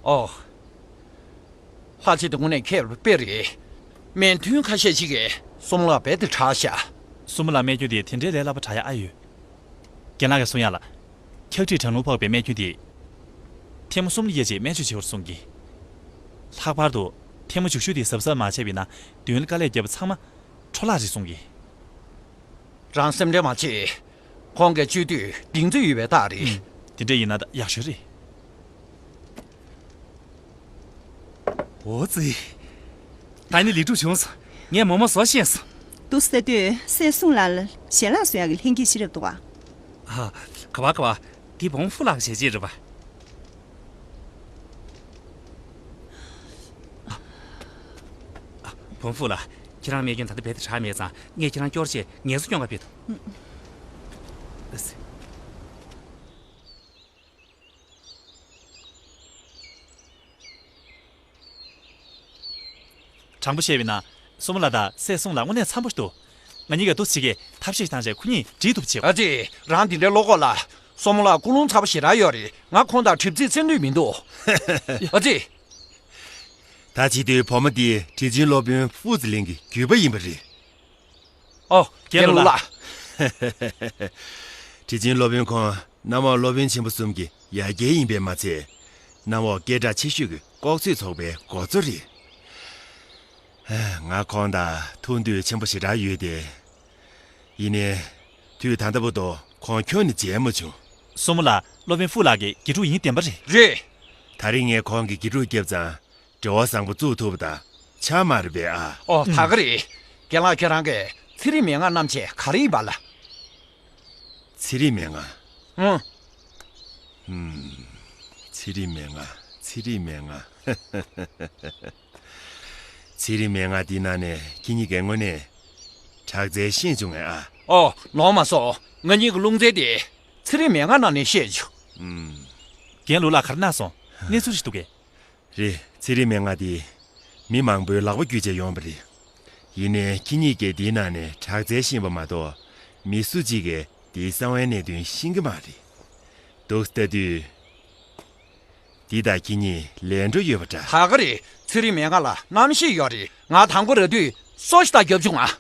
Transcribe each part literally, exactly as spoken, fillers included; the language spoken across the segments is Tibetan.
ཨོ། ལྷ་རྗེ་དེ་དངོས་གནས་མཁས་པ་དཔེ་རེད། སྨན་ཐུན་ཁ་ཤས་ཤིག་གིས་སྲུ་མོ་ལགས་རྦད་དེ་དྲག་ཤག་སྲུ་མོ་ལགས་རྨས་སྐྱོན་དེ་དེ་འདྲའི་ལས་སླ་པོ་དྲག་ཡ་ཨ་ཡོད། རྒན་ལགས་ཀྱིས་གསུང་ཡ་ལ། འཁྱག་ཁྲིད་གྲང་རླུང་ཕོག་པའི་རྨས་སྐྱོན་དེ། ཐེངས་མ་གསུམ་ལ་དབྱེ་བྱས་སྨན་བཅོས་བྱེད་པར་གསུང་གི། ལྷག་པར་དུ། ཐེངས་མ་བཅུ་བཞི་དེ་གཟབ་གཟབ་མ་བྱས་པ་ཡིན་ན་མདུན་ལ་དཀའ་ལས་བརྒྱབ་པ་ཚང་མ་འཕྲོ་བརླག་རེད་གསུང་གི། རང་སེམས་ཁྲལ་མ་བྱེད། ཁོང་གིས་བཅོས་དུས་གདེང་ཚོད་ཡོད་པའི་རྟགས་རེད། ཨུམ། དེ་འདྲ་ཡིན་ན་ད་ཡག་ཤོས་རེད། འོ་ཙི། ད་ནི་ལེགས་གྲུབ་བྱུང་སོང་། ངས་མོག་མོག་བཟོ་ཤེས་སོང་། འདུག་ཟེར་དུས་སྲས་སྲུང་ལགས་ལ་ཞལ་ལག་བཟོ་ཡག་གི་ལྷན་སྐྱེས་ཤིག་རེད་འདུག་ག་ཨ། ག་བ་ག་བ། འདི་བོང་ཧྥུ་ལགས་ཀྱི་ཞལ་ལྕེ་རེད་པ། བོང་ཧྥུ་ལགས། ཁྱེད་རང་རྨས་སྐྱོན་ད་ལྟ་རྦད་དེ་དྲག་མེད་ཙང་ངས་ཁྱེད་རང་སྐྱོར་ཆེད་ངལ་གསོ་སྐྱོན་ག་ཕེབས་འདུག་དྲང་པོ་བཤད་པ་ཡིན་ན། སྲུ་མོ་ལགས་དང་སྲས་སྲུང་ལགས་དངོས་གནས་འཚམ་པོ་འདུག་ང་གཉིས་ཀ་འདུ་བྱེད་ཀྱི་ཐབས་ཤེས་བཏང་བྱས་ཁོ་གཉིས་འགྲིག་ཐུབ་བྱེད། ཨ་ཙི། རང་འདི་འདྲའི་བློ་ཁོག་ལ། སྲུ་མོ་ལགས་ཀུན་སློང་ཚ་པོ་ཞེ་དྲག་ཡོད་རེད། ང་ཁོང་དང་གྲིབ་རྩེས་རྩེ་འདོད་མི་འདུག་ཨ་ཙི། ད་བྱེད་དུས་བུ་མོ་འདི་གྲི་བྱིན་སློབ་དཔོན་ཧྥུ་ཙི་ལིང་གི་རྒྱུད་པ་ཡིན་པ་རེད། ཨོ། རྒན་ལགས། རྒན་ལགས། གྲི་བྱིན་སློབ་དཔོན་ཁོང་གནམ་འོག་སློབ་དཔོན་ཆེན་པོ་གསུམ་གྱི་ཡ་གྱལ་ཡིན་པས་མ་ཚད། གནམ་འོག་སྐད་གྲགས་ཆེ་ཤོས་ཀྱི་ལྐོག་གསོད་ཚོགས་པའི་འགོ་གཙོ་རེད། ང་ཁོང་དང་ཐུགས་འདོད་ཆེན་པོ་ཞེ་དྲག་ཡོད་དེ། ཡིན་ནའི། དུས་ད་ལྟ་བར་དུ་ཁོང་ཁྱོན་ནས་མཇལ་མ་བྱུང་། སྲུ་མོ་ལགས་སློབ་དཔོན་ཧྥུ་ལགས་ཀྱི་དགེ་ཕྲུག་ཡིན་བདེན་པ་རེད། རེད། ད་རིང་ངས་ཁོང་གི་དགེ་ཕྲུག་བརྒྱབ་ཙང་། འབྲེལ་བ་བཟང་པོ་བཙུགས་ཐུབ་པ་དང་ཆ་མ་རེད་པས་ཨ། ཨོ། ད་ག་རེད། རྒན་ལགས་ཁྱེད་རང་གིས་ཚེ་རིང་མན་ངག་བསྣམས་བྱས་ག་རེ་ཡིན་པ་ལ། ཚེ་རིང་མན་ངག་ཨང་། ཚེ་རིང་མན་ངག་ཚེ་རིང་མན་ངག་ཚེ་རིང་མན་ངག་འདིའི་ནང་ནས་ཁྱེད་གཉིས་ཀས་དངོས་གནས་དྲག་རྩལ་ཤེས་བྱུང་ངས་ཨ། ཨོ། ལོང་མ་སོང་། ང་གཉིས་ཀྱི་རླུང་རྩལ་དེ་ཚེ་རིང་མན་ངག་ནང་ནས་ཤེས་བྱུང་། རྒན་ལུའུ་ལགས་ག་རེ་གནང་སོང་། གནས་ཚུལ་ཞིག་འདུག་གས། རེད། ཚེ་རིང་མན་ངག་འདི་མི་མང་པོའི་ལག་པ་བརྒྱུད་བྱས་ཡོང་བ་རེད། ཡིན་ནའི་ཁྱེད་གཉིས་ཀས་འདིའི་ནང་ནས་དྲག་རྩལ་ཤེས་པ་མ་གཏོགས་མི་སུ་གཅིག་གིས་འདིའི་གསང་བའི་གནད་དོན་ཤེས་ཀྱི་མ་རེད། འདུག་ལྟ་དུས། འདི་དང་ཁྱེད་གཉིས་ལས་འགྲོ་ཡོད་པ་འདྲ། ད་ག་རེད། ཚེ་རིང་མན་ངག་ལ་རྣམ་ཤེས་ཡོད་རེད། ང་དང་པོ་ར་དུས་སོ་ཞིག་ད་རྒྱབ་བྱུང་ང་།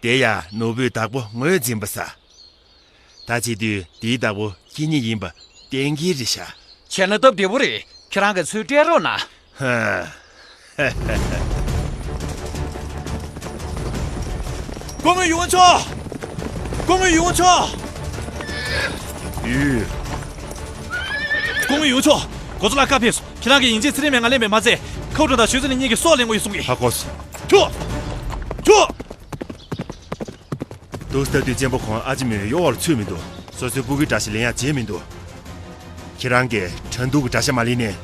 དེ་ཡང་ནོར་བུས་བདག་པོ་ངོས་འཛིན་པ་ས། ད་བྱེད་དུས་འདིའི་བདག་པོ་ཁྱེད་གཉིས་ཡིན་པ་གཏན་འཁེལ་རེད་ཤག་བྱས་ན་སྟབས་བདེ་པོ་རེད། ཁྱེད་རང་གིས་ཚུར་སྤྲད་རོགས་གནང་། ཧ། སྐུ་ངོ་ཡུང་ཆོ། སྐུ་ངོ་ཡུང་ཆོ། ཡུས། སྐུ་ངོ་ཡུང་ཆོ། འགོ་གཙོ་ལགས་བཀའ་ཕེབས་སོང་། ཁྱེད་རང་གིས་ཡིན་གཅིག་ཚེ་རིང་མན་ངག་ལེན་པས་མ་ཚད། ཁའུ་ཀྲུང་དང་ཞུས་ཙི་ལིན་གཉིས་ཀྱི་སྲོག་ལེན་དགོས་ཡོད་གསུང་གི། ཧ་གོ་སོང་། ཁྱོ། ཁྱོ། འདུག་ལྟ་དུས་གཅེན་པོ་ཁོང་ཨ་ཅེ་མོའི་གཡོ་འོག་ལ་ཚུད་མི་འདུག་སོ་སོའི་སྤུ་གུའི་འདྲ་ཞིག་ལེན་ཡག་བྱེད་མི་འདུག་ཁྱེད་རང་གིས་ཁྲ་འདུག་གི་འདྲ་ཤ་མ་ལེན་ནས།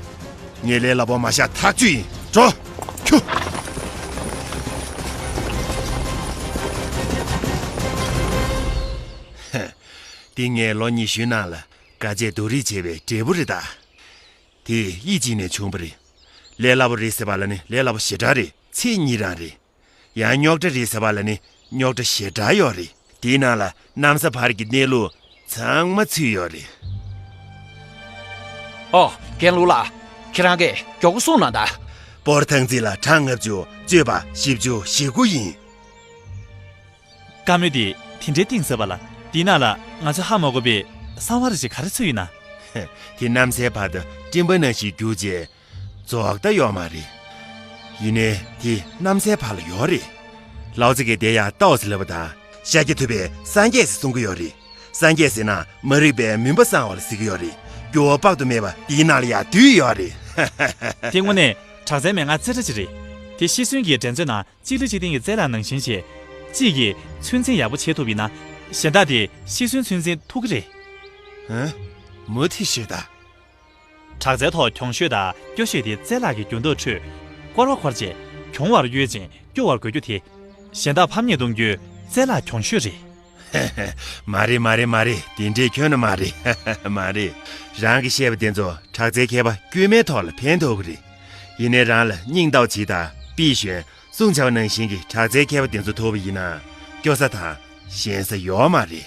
ངས་ལས་སླ་པོ་མ་བཞག་ཐག་ཆོད་ཡིན། འགྲོ། ཁྱུ། ཧེ། འདི་ངས་ལོ་ཉི་ཤུའི་ནང་ལ་དཀའ་སྤྱད་སྡུག་རུས་བྱས་པའི་འབྲས་བུ་རེད་ད། དེ་ཡིད་ཆེས་ནས་བྱུང་བ་རེད། ལས་སླ་པོ་རེད་ཟེར་བ་ལ་ནི་ལས་སླ་པོ་ཞེ་དྲག་རེད། ཚེ་གཉིས་རང་རེད། ཡང་རྙོག་དྲ་རེད་ཟེར་བ་ལ་ནི་རྙོག་དྲ་ཞེ་དྲག་ཡོད་རེད། དེའི་ནང་ལ་གནམ་ས་བར་གྱི་གནས་ལུགས་ཚང་མ་ཚུད་ཡོད་རེད། ཨོ། རྒན་ལུའུ་ལགས། ཁྱེད་རང་གིས་མགྱོགས་པོ་གསུངས་གནང་དང་། སྤོར་ཐང་རྩིས་ལ་གྲངས་ལྔ་བཅུ། རྩོད་པ་བཞི་བཅུ་ཞེ་དགུ་ཡིན། བཀའ་མོལ་འདི་དེ་འདྲའི་གཏིང་ཟབ་པ་ལ། འདིའི་ནང་ལ་ང་ཚོས་ཧ་མ་གོ་བའི་གསང་བ་རེ་ཞིག་ག་རེ་ཚུད་ཡོད་ན། དེ་གནམ་སའི་བར་དུ་སྤྲིན་པ་ནང་བཞིན་རྒྱུག་བྱས། རྫོགས་མཐའ་ཡོད་མ་རེད། ཡིན་ནའི་དེ་གནམ་སའི་བར་ལ་ཡོད་རེད། ལའོ་ཙི་གིས་དེ་ཡང་ཏའོ་ཙི་ལབ་པ་དང་ཤཱཀྱ་ཐུབ་པས་སངས་རྒྱས་ཟེར་གསུང་གི་ཡོད་རེད། སངས་རྒྱས་ཟེར་ན་མ་རིག་པའི་མུན་པ་སངས་པ་ལ་ཟེར་གི་ཡོད་རེད། འགྱུར་བ་དཔག་ཏུ་མེད་པ་དེའི་ནང་ལ་ཡང་འདུས་ཡོད་རེད། དེ་དངོས་གནས་དྲག་རྩལ་མན་ངག་རྩེ་གྲ་ཅིག་རེད། དེ་ཤི་གསོན་གྱི་འགྲན་རྩོད་ནང་གཅིག་ལ་གཅིག་བརྟེན་གྱི་རྩལ་ལ་ནང་བཞིན་བྱས། གཅིག་གིས་ཚོད་འཛིན་ཡག་པོ་བྱེད་ཐུབ་ཡིན་ན། གཞན་དག་དེ་ཤི་གསོན་ཚོད་འཛིན་ཐུབ་ཀྱི་རེད། ཧན། མུ་མཐུད་ཤོད་དང་། དྲག་རྩལ་ཐོག་གྱོང་ཤོས་དང་སྐྱོ་ཤོས་དེ་རྩལ་བརླག་གི་འགྱུར་ལྡོག་ཁྲོད། བསྐོར་བ་འཁོར་རྗེས་གྱོང་བར་གཡོལ་ཅིང་སྐྱོ་བར་འགོད་རྒྱུ་དེ། གཞན་དག་ཕམ་ཉེས་གཏོང་རྒྱུའི་རྩལ་བརླག་གྱོང་ཤོས་རེད། མ་རེད་མ་རེད་མ་རེད། དེ་འདྲས་ཁྱོན་ནས་མ་རེད། མ་རེད། རང་གིས་བཤད་པ་དེ་ཚོ་དྲག་རྩལ་མཁས་པ་དཀྱུས་མའི་ཐོག་ལ་ཕན་ཐོགས་ཀྱི་རེད། ཡིན་ནའི་རང་ལ་སྙིང་ཏའོ་ཆི་དང་པི་ཞོན། སུང་བྱ་བ་ནང་བཞིན་གྱི་དྲག་རྩལ་མཁས་པ་དེ་ཚོ་ཐུག་པ་ཡིན་ན། སྐྱོ་ས་དང་ཞན་ས་ཡོད་མ་རེད།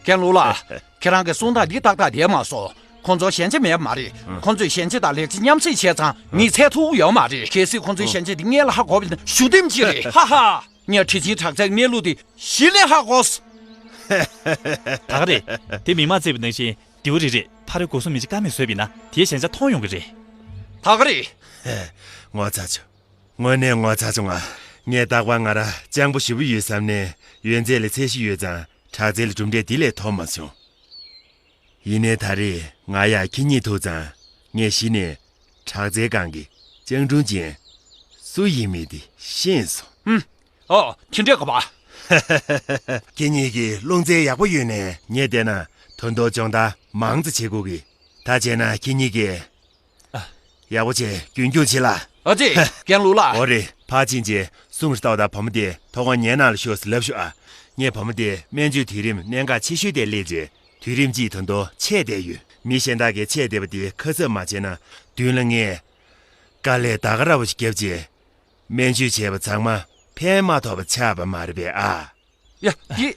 ཀན་ལུའུ་ལགས། ཁྱེད་རང་གི་གསུང་སྟངས་འདི་ཏག་ཏག་བསྡད་མ་སོང་། ཁོང་ཚོ་ཞན་ཆ་མེད་མ་རེད། ཁོང་ཚོས་ཞན་ཆ་དང་ལེགས་ཆ་མཉམ་བསྲེས་བྱས་ཙང་ངས་འཚོལ་ཐུབ་ཡོད་མ་རེད། གལ་སྲིད་ཁོང་ཚོས་ཞན་ཆ་འདི་སྔོན་ལ་ཧ་གོ་བ་ཡིན་ན་ཞུ་འདེམས་ཅིག་རེད། ཧ་ཧ། ངས་དྲི་ཆེན་དྲག་རྩལ་གནས་ལུགས་དེ་གཞི་ནས་ཧ་གོ་སོང་། ད་ག་རེད། དེ་མིག་མངས་བརྩེགས་པ་ནང་བཞིན་རྡེའུ་རེ་རེས་ཕ་རོལ་སྒོ་གསུམ་མི་ཆ་ཀ་མེད་བཟོས་པ་ཡིན་ན་དེའི་ཞན་ཆ་མཐོང་ཡོང་གི་རེད། ད་ག་རེད། ངོ་ཚ་བྱུང་། དངོས་གནས་ངོ་ཚ་བྱུང་ང་། ངས་རྟག་པར་ང་རང་སྤྱང་པོ་ཞེ་པོ་ཡོད་བསམ་ནས་ཡོན་ཚད་ལ་ཚད་གཞི་ཡོད་ཙང་དྲག་རྩལ་ལ་གྲུབ་འབྲས་དེ་ལས་མཐོ་མ་བྱུང་། ཡིན་ནའི་ད་རེས་ང་ཡང་ཁྱེད་གཉིས་ཐུག་ཙང་ངས་གཞི་ནས་དྲག་རྩལ་སྒང་གི་སྤྱང་གྲུང་ཅན་སུ་ཡིན་མིན་དེ་ཤེས་སོང་། ཨུམ། ཨོ། དེ་འདྲས་ག་པ། ཁྱེད་གཉིས་ཀྱིས་རླུང་རྩལ་ཡག་པོ་ཡོད་ནས་ངས་བལྟས་ན་ད་དུང་སྦྱོང་བརྡར་མང་ཙམ་བྱེད་དགོས་གི། ད་བྱས་ན་ཁྱེད་གཉིས་ཀྱིས། ཨ། ཡག་པོ་བྱས་རྒྱུན་སྐྱོང་བྱེད་ལ། ཨ་ཙི། ཀན་ལུའུ་ལགས། འོ་རེད། ཕར་ཕྱིན་བྱས་སུང་ཧྲི་ཏའོ་དང་བུ་མོ་དེ་ཐོག་ཁང་ཉལ་ནང་ལ་ཤོག་ཟེར་ལབ་ཤོག་ཨ། ངས་བུ་མོ་དེ་སྨན་བཅོས་དུས་རིམ་གནད་འགག་ཆེ་ཤོས་དེ་སླེབས་རྗེས་དུས་རིམ་གཅིག་ད་དུང་ཆད་བསྡད་ཡོད། མི་གཞན་དག་གིས་ཆད་བསྡད་པ་དེ་ཁ་གསབ་མ་བྱས་ན་མདུན་ལ་ངས་དཀའ་ལས་ད་ག་ར་བ་ཞིག་བརྒྱབ་རྗེས་སྨན་བཅོས་བྱས་པ་ཚང་མ་ཕན་མ་ཐོགས་པ་ཆགས་པ་མ་རེད་པས་ཨ། ཡ། འདི།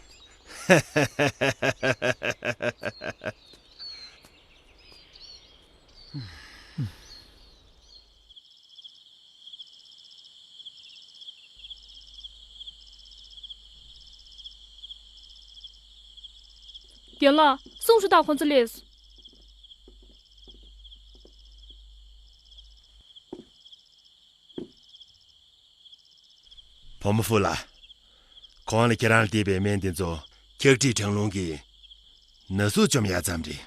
རྒན་ལགས། སུང་ཧྲི་ཏའོ་ཁོང་ཚོ་སླེབས། བུ་མོ་ཧྥུ་ལགས། གོང་ལ་ཁྱེད་རང་ལ་སྟེར་བའི་སྨན་དེ་ཚོ་འཁྱག་འཁྲིག་གྲང་རླུང་གིས་ན་ཟུག་བཅོམ་ཡག་ཙམ་རེད།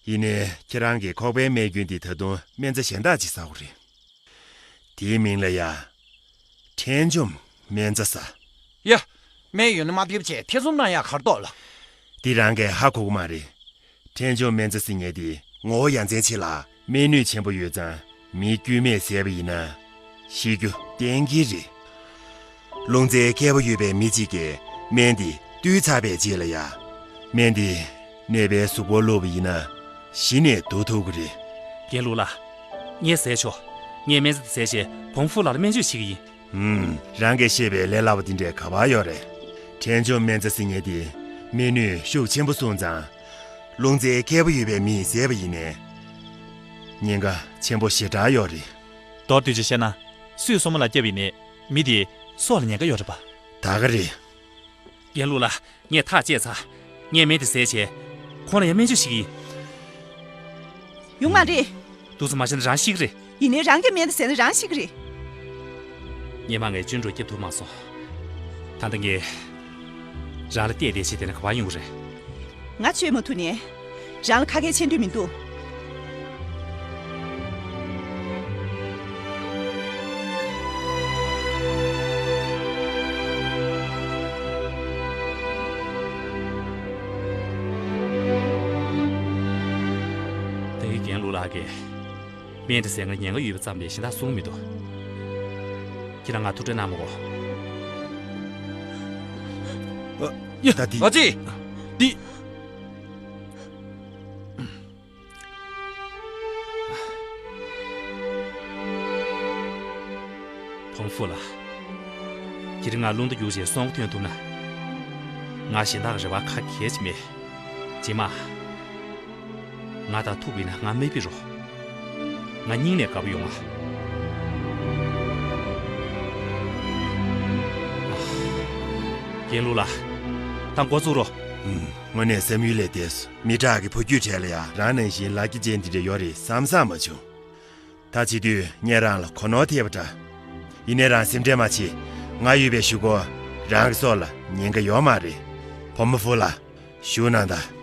ཡིན་ནའི་ཁྱེད་རང་གི་ཁོག་པའི་རྨས་སྐྱོན་དེ་ད་དུང་སྨན་རྩྭ་གཞན་དག་ཅིག་ཟ་དགོས་རེད། དེའི་མིང་ལ་ཡ། ཁྲེན་ཆུམ་སྨན་རྩྭ་ཟ། ཡ། སྨན་ཡོད་ན་མ་ཕེབས་བྱས་ཐེ་ཚོམ་གནང་ཡག་ག་རེ་འདུག་ལགས། འདི་རང་གིས་ཧ་གོ་གི་མ་རེད། ཁྲེན་ཆུམ་སྨན་རྩྭ་ཟེར་མཁན་དེ་ངོ་བོ་ཡ་མཚན་ཆེ་ལ་སྨན་ནུས་ཆེན་པོ་ཡོད་ཙང་མི་དཀྱུས་མས་བཟས་པ་ཡིན་ན་ཤི་རྒྱུ་གཏན་འཁེལ་རེད། རླུང་རྩའི་མཁས་པ་ཡོད་པའི་མི་གཅིག་གིས་སྨན་དེ་བཏུས་ཚར་བའི་རྗེས་ལ་ཡ། སྨན་དེ་ནད་པའི་གཟུགས་པོར་བླུགས་པ་ཡིན་ན་གཞི་ནས་བསྡུ་ཐུབ་ཀྱི་རེད། རྒན་ལུའུ་ལགས། ངས་ཟས་ཆོག་ངས་སྨན་རྩྭ་དེ་ཟས་རྗེས་བུ་མོ་ཧྥུ་ལགས་ལ་སྨན་བཅོས་བྱེད་ཀྱི་ཡིན། ཧུམ། རང་གིས་བཤད་པའི་ལས་སླ་པོ་འདི་འདྲས་ག་པར་ཡོད་རེད། ཁྲེན་ཆུམ་སྨན་རྩྭ་ཟེར་མཁན་དེ་སྨན་ནུས་ཤུགས་ཆེན་པོ་གསུངས་ཙང་། རླུང་རྩའི་མཁས་པོ་ཡོད་པའི་མིས་བཟས་པ་ཡིན་ནའི། ཉེན་ཁ་ཆེན་པོ་ཞེ་དྲག་ཡོད་རེད། མདོར་བསྡུས་ཀྱིས་བཤད་ན། སུས་སྲུ་མོ་ལ་བསྐྱབས་པ་ཡིན་ནའི་མི་དེས་སྲོག་ལ་ཉེན་ཁ་ཡོད་རེད་པ། ད་ག་རེད། རྒན་ལུའུ་ལགས། ངས་ཐག་བཅད་ཚར། ངས་སྨན་དེ་བཟས་བྱས། ཁོང་ལ་ཡང་སྨན་བཅོས་ཤིག་ཡིན། ཡོང་མ་རེད། འདུག་སེ་མ་བྱས་ན་རང་ཤི་གི་རེད། ཡིན་ནའི་རང་གི་སྨན་དེ་བཟས་ན་རང་ཤི་གི་རེད། སྔོན་མ་ངས་གཅུན་གྲོགས་སྐྱོབ་ཐུབ་མ་སོང་། ད་ལྟ་ངས་རང་ལ་བལྟས་བལྟས་བྱས་བསྡད་ན་ག་པར་ཡོང་གི་རེད། ང་བཅོས་མ་ཐུབ་ནའི། རང་ལ་ཁ་སྐད་འཆད་འདོད་མི་འདུག་ད་ཡིན་རྒན་ལུའུ་ལགས་ཀྱིས། སྨན་དེ་ཟས་ན་ཉེན་ཁ་ཡོད་པ་ཙམ་ལས་གཞན་དག་གསུང་མི་འདུག་ཁྱེད་རང་ང་ཐུགས་ཁྲལ་གནང་མི་དགོས། ད་འདི། ཨ་ཙི། འདི། བུ་མོ་ཧྥུ་ལགས། ཁྱེད་རང་ང་རླུང་རྟ་རྒྱུགས་བྱས་སྲོག་ཐོན་ཐུབ་ན། ང་གཞན་དག་གི་རེ་བ་ཁ་གྱེས་ཀྱི་མེད། རྗེས་མ། ང་དང་ཐུག་པ་ཡིན་ན་ང་མ་ཕེབས་རོགས། ང་སྙིང་ནས་དགའ་པོ་ཡོང་ང་། རྒན་ལུའུ་ལགས། ད་འགོ་བཙུགས་རོགས། ཨུམ། དངོས་གནས་བསམ་ཡུལ་ལས་འདས་སོང་། མི་དྲག་གི་བུ་རྒྱུད་གྲས་ལ་ཡང་རང་ནང་བཞིན་ལག་རྗེས་ཅན་འདི་འདྲ་ཡོད་རེད་བསམ་བསམ་མ་བྱུང་། ད་བྱེད་དུས་ངས་རང་ལ་གོ་ནོར་ཐེབས་པ་འདྲ། ཡིན་ནའི་རང་སེམས་ཁྲལ་མ་བྱེད། ང་ཡོད་པའི་གཞུག་གུ་རང་གི་སྲོག་ལ་ཉེན་ཁ་ཡོད་མ་རེད། བུ་མོ་ཧྥུ་ལགས། བཞུགས་གནང་དང་།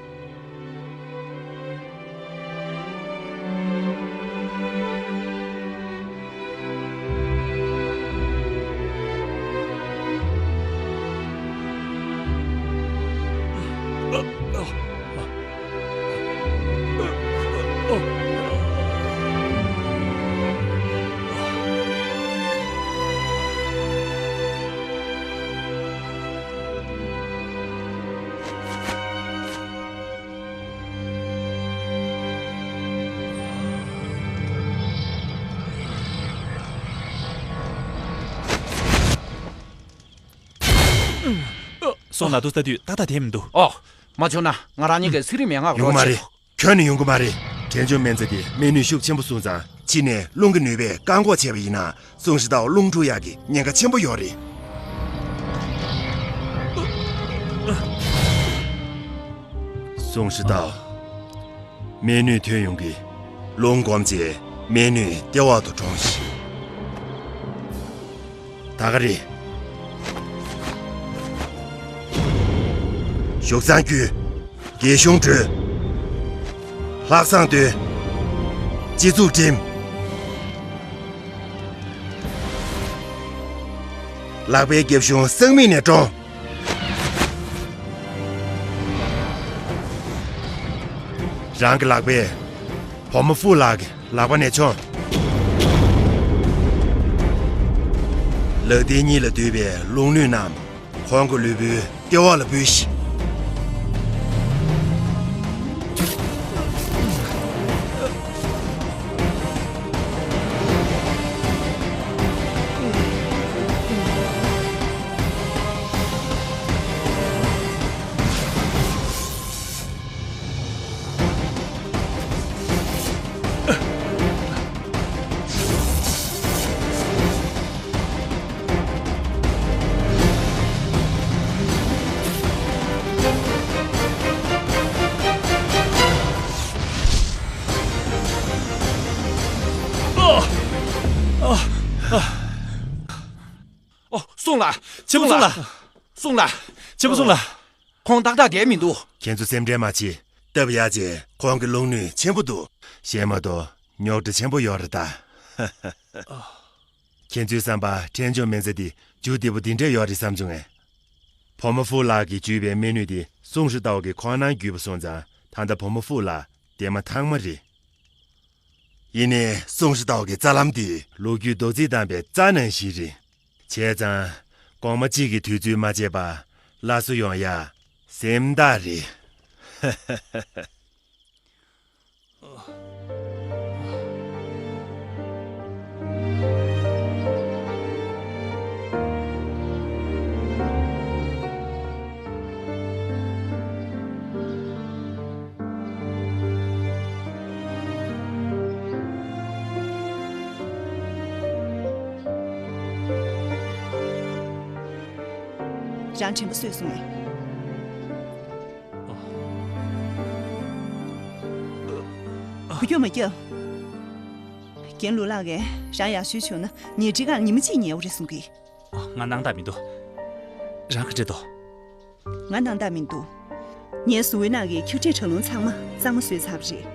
སོང་ན་དུ་ལྟ་དུས་ཏག་ཏག་དེ་མི་འདུག་ཨོ། མ་བྱུང་ན་ང་རང་ཉིད་ཀྱིས་ཚེ་རིང་མན་ངག་ཡོང་གི་མ་རོགས་རེད། བྱེད། ཁྱོན་ནས་ཡོང་གི་མ་རེད། བྲན་ཆུང་མན་ཚ་དེ་སྨན་ནུས་ཤུགས་ཆེན་པོ་སོང་ཙང་ཕྱི་ནས་རླུང་གི་ནུས་པས་བཀག་འགོག་བྱས་པ་ཡིན་ན་སུང་ཧྲི་ཏའོ་རླུང་འཁྲུག་ཡག་གི་ཉེན་ཁ་ཆེན་པོ་ཡོད་རེད། སུང་ཧྲི་ཏའོ། སྨན་ནུས་ཐོན་ཡོང་གི། རླུང་སྒོམ་བྱས་སྨན་ནུས་ལྟེ་འོག་ཏུ་དྲངས་ཤིག་ད་ག་རེད། བཞུགས་སྟངས་བསྐྱུར། རྒྱལ་གཞུང་སྒྲོལ། ལྷག་བསམ་སྟོན། སྤྱི་གཙུག་བསྒྲིམ། ལག་པའི་རྒྱབ་གཞུང་སྲང་མིག་ནས་དྲོངས། རང་གི་ལག་པས་བུ་མོ་ཧྥུ་ལགས་ཀྱི་ལག་པ་ནས་མཆོངས། ལག་མཐིལ་གཉིས་ལ་འདུས་པའི་རླུང་ནུས་རྣམས་ཁོང་གི་ལུས་པོའི་ལྟེ་འོག་ལ་འབུལ་ཞིག་ཨོ། སུང་ལགས། ཆེན་པོ་སུང་ལགས། སུང་ལགས། ཆེན་པོ་སུང་ལགས། ཁོང་ཏག་ཏག་བསྡད་མི་འདུག་ཁྱེད་ཚོ་སེམས་ཁྲལ་མ་བྱེད། སྟབས་ཡག་ཅེ་ཁོང་གི་རླུང་ནུས་ཆེན་པོ་འདུག་གཞན་མ་གཏོགས་རྙོག་དྲ་ཆེན་པོ་ཡོད་རེད་ད། ཁྱེད་ཚོའི་བསམ་པ་བྲན་ཆུང་མན་ཚ་འདི་རྒྱུ་བདེ་པོ་འདི་འདྲས་ཡོད་རེད་བསམ་བྱུང་ངས། བུ་མོ་ཧྥུ་ལགས་ཀྱིས་བརྒྱུད་པའི་སྨན་ནུས་འདི་སུང་ཧྲི་ཏའོ་གིས་ཁོང་ནང་བརྒྱུད་པ་སོང་ཙང་ད་ལྟ་བུ་མོ་ཧྥུ་ལགས་བདེ་མ་ཐང་མ་རེད། ཡིན་ནའི་སུང་ཧྲི་ཏའོ་གི་རྩ་ལམ་འདི་ལོ་རྒྱུས་རྡོག་རྫིས་བཏང་པའི་རྩྭ་ནང་བཞིན་རེད། བྱས་ཙང་། གོང་མ་གཅིག་གི་དུས་ཚོད་མ་བརྗེད་པར་སླར་གསོ་ཡོང་ཡ། སེམས་ཐག་རེད། རང་དྲིན་པ་གསོས་སོང་ངས། བུ་ཁྱོད་མ་སྐྱབས། རྒན་ལུ་ལགས་ཀྱིས་རང་ཡག་ཤོས་བྱུང་ན་ཉལ་ཁྲིའི་སྒང་ཉི་མ་གཅིག་ཉལ་དགོས་རེད་གསུང་གི། ང་སྣང་དག་མི་འདུག་རང་ག་འདྲ་འདུག་ང་སྣང་དག་མི་འདུག་ངའི་གཟུགས་པོའི་ནང་གི་ཁྱུག་ཁྲིག་དྲག་རླུང་ཚང་མ་གཙང་མ་བཟོས་ཚར་བ་རེད།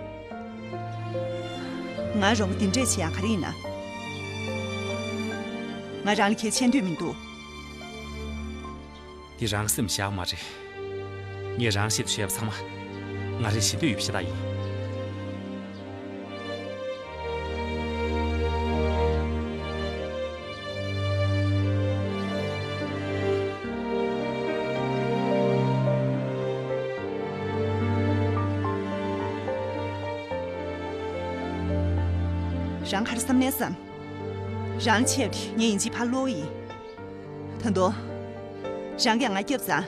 ང་རོགས་པ་འདི་འདྲས་བྱེད་ཡག་ག་རེ་ཡིན་ན། ང་རང་ལ་གལ་ཆེ་འདོད་མི་འདུག་འདི་རང་སེམས་བཞག་མ་རེད། ངས་རང་ཆེད་དུ་བྱས་པ་ཚང་མ་ང་རའི་ཞེ་འདོད་ཡོད་པའི་ཤ་སྟག་ཡིན། རང་ག་རེ་བསམ་ནས་བསམ། རང་ཆེད་དུ་ངས་ཡིན་གཅིག་ཕར་སློག་ཡིན། ད་དུང་། རང་གིས་ང་སྐྱབས་ཙང་།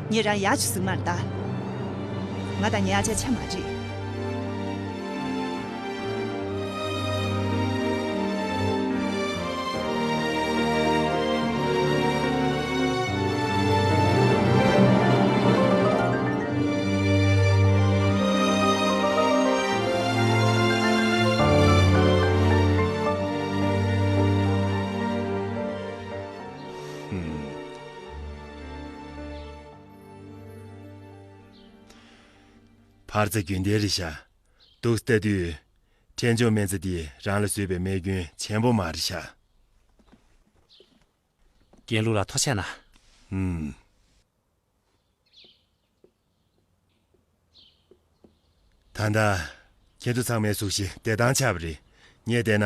ངས་རང་ཡག་ཅིག་གཟིགས་མར་ལྟ། ང་དང་ངའི་ཨ་ཅག་ཆ་མ་འགྲིག་ཕར་ཚ་རྒྱུན་ལྡན་རེད་ཤག་འདུག་ལྟ་དུས། ཕྲན་ཆུང་སྨན་རྩྭ་འདིས་རང་ལ་བཟོས་པའི་རྨས་སྐྱོན་ཆེན་པོ་མ་རེད་ཤག་རྒན་ལུགས་ལ་ཐུགས་རྗེ་གནང་། ཧུམ། ད་ལྟ། ཁྱེད་ཚོ་ཚང་མའི་གཟུགས་གཞི་བདེ་ཐང་ཆགས་པ་རེད། ངས་བལྟས་ན།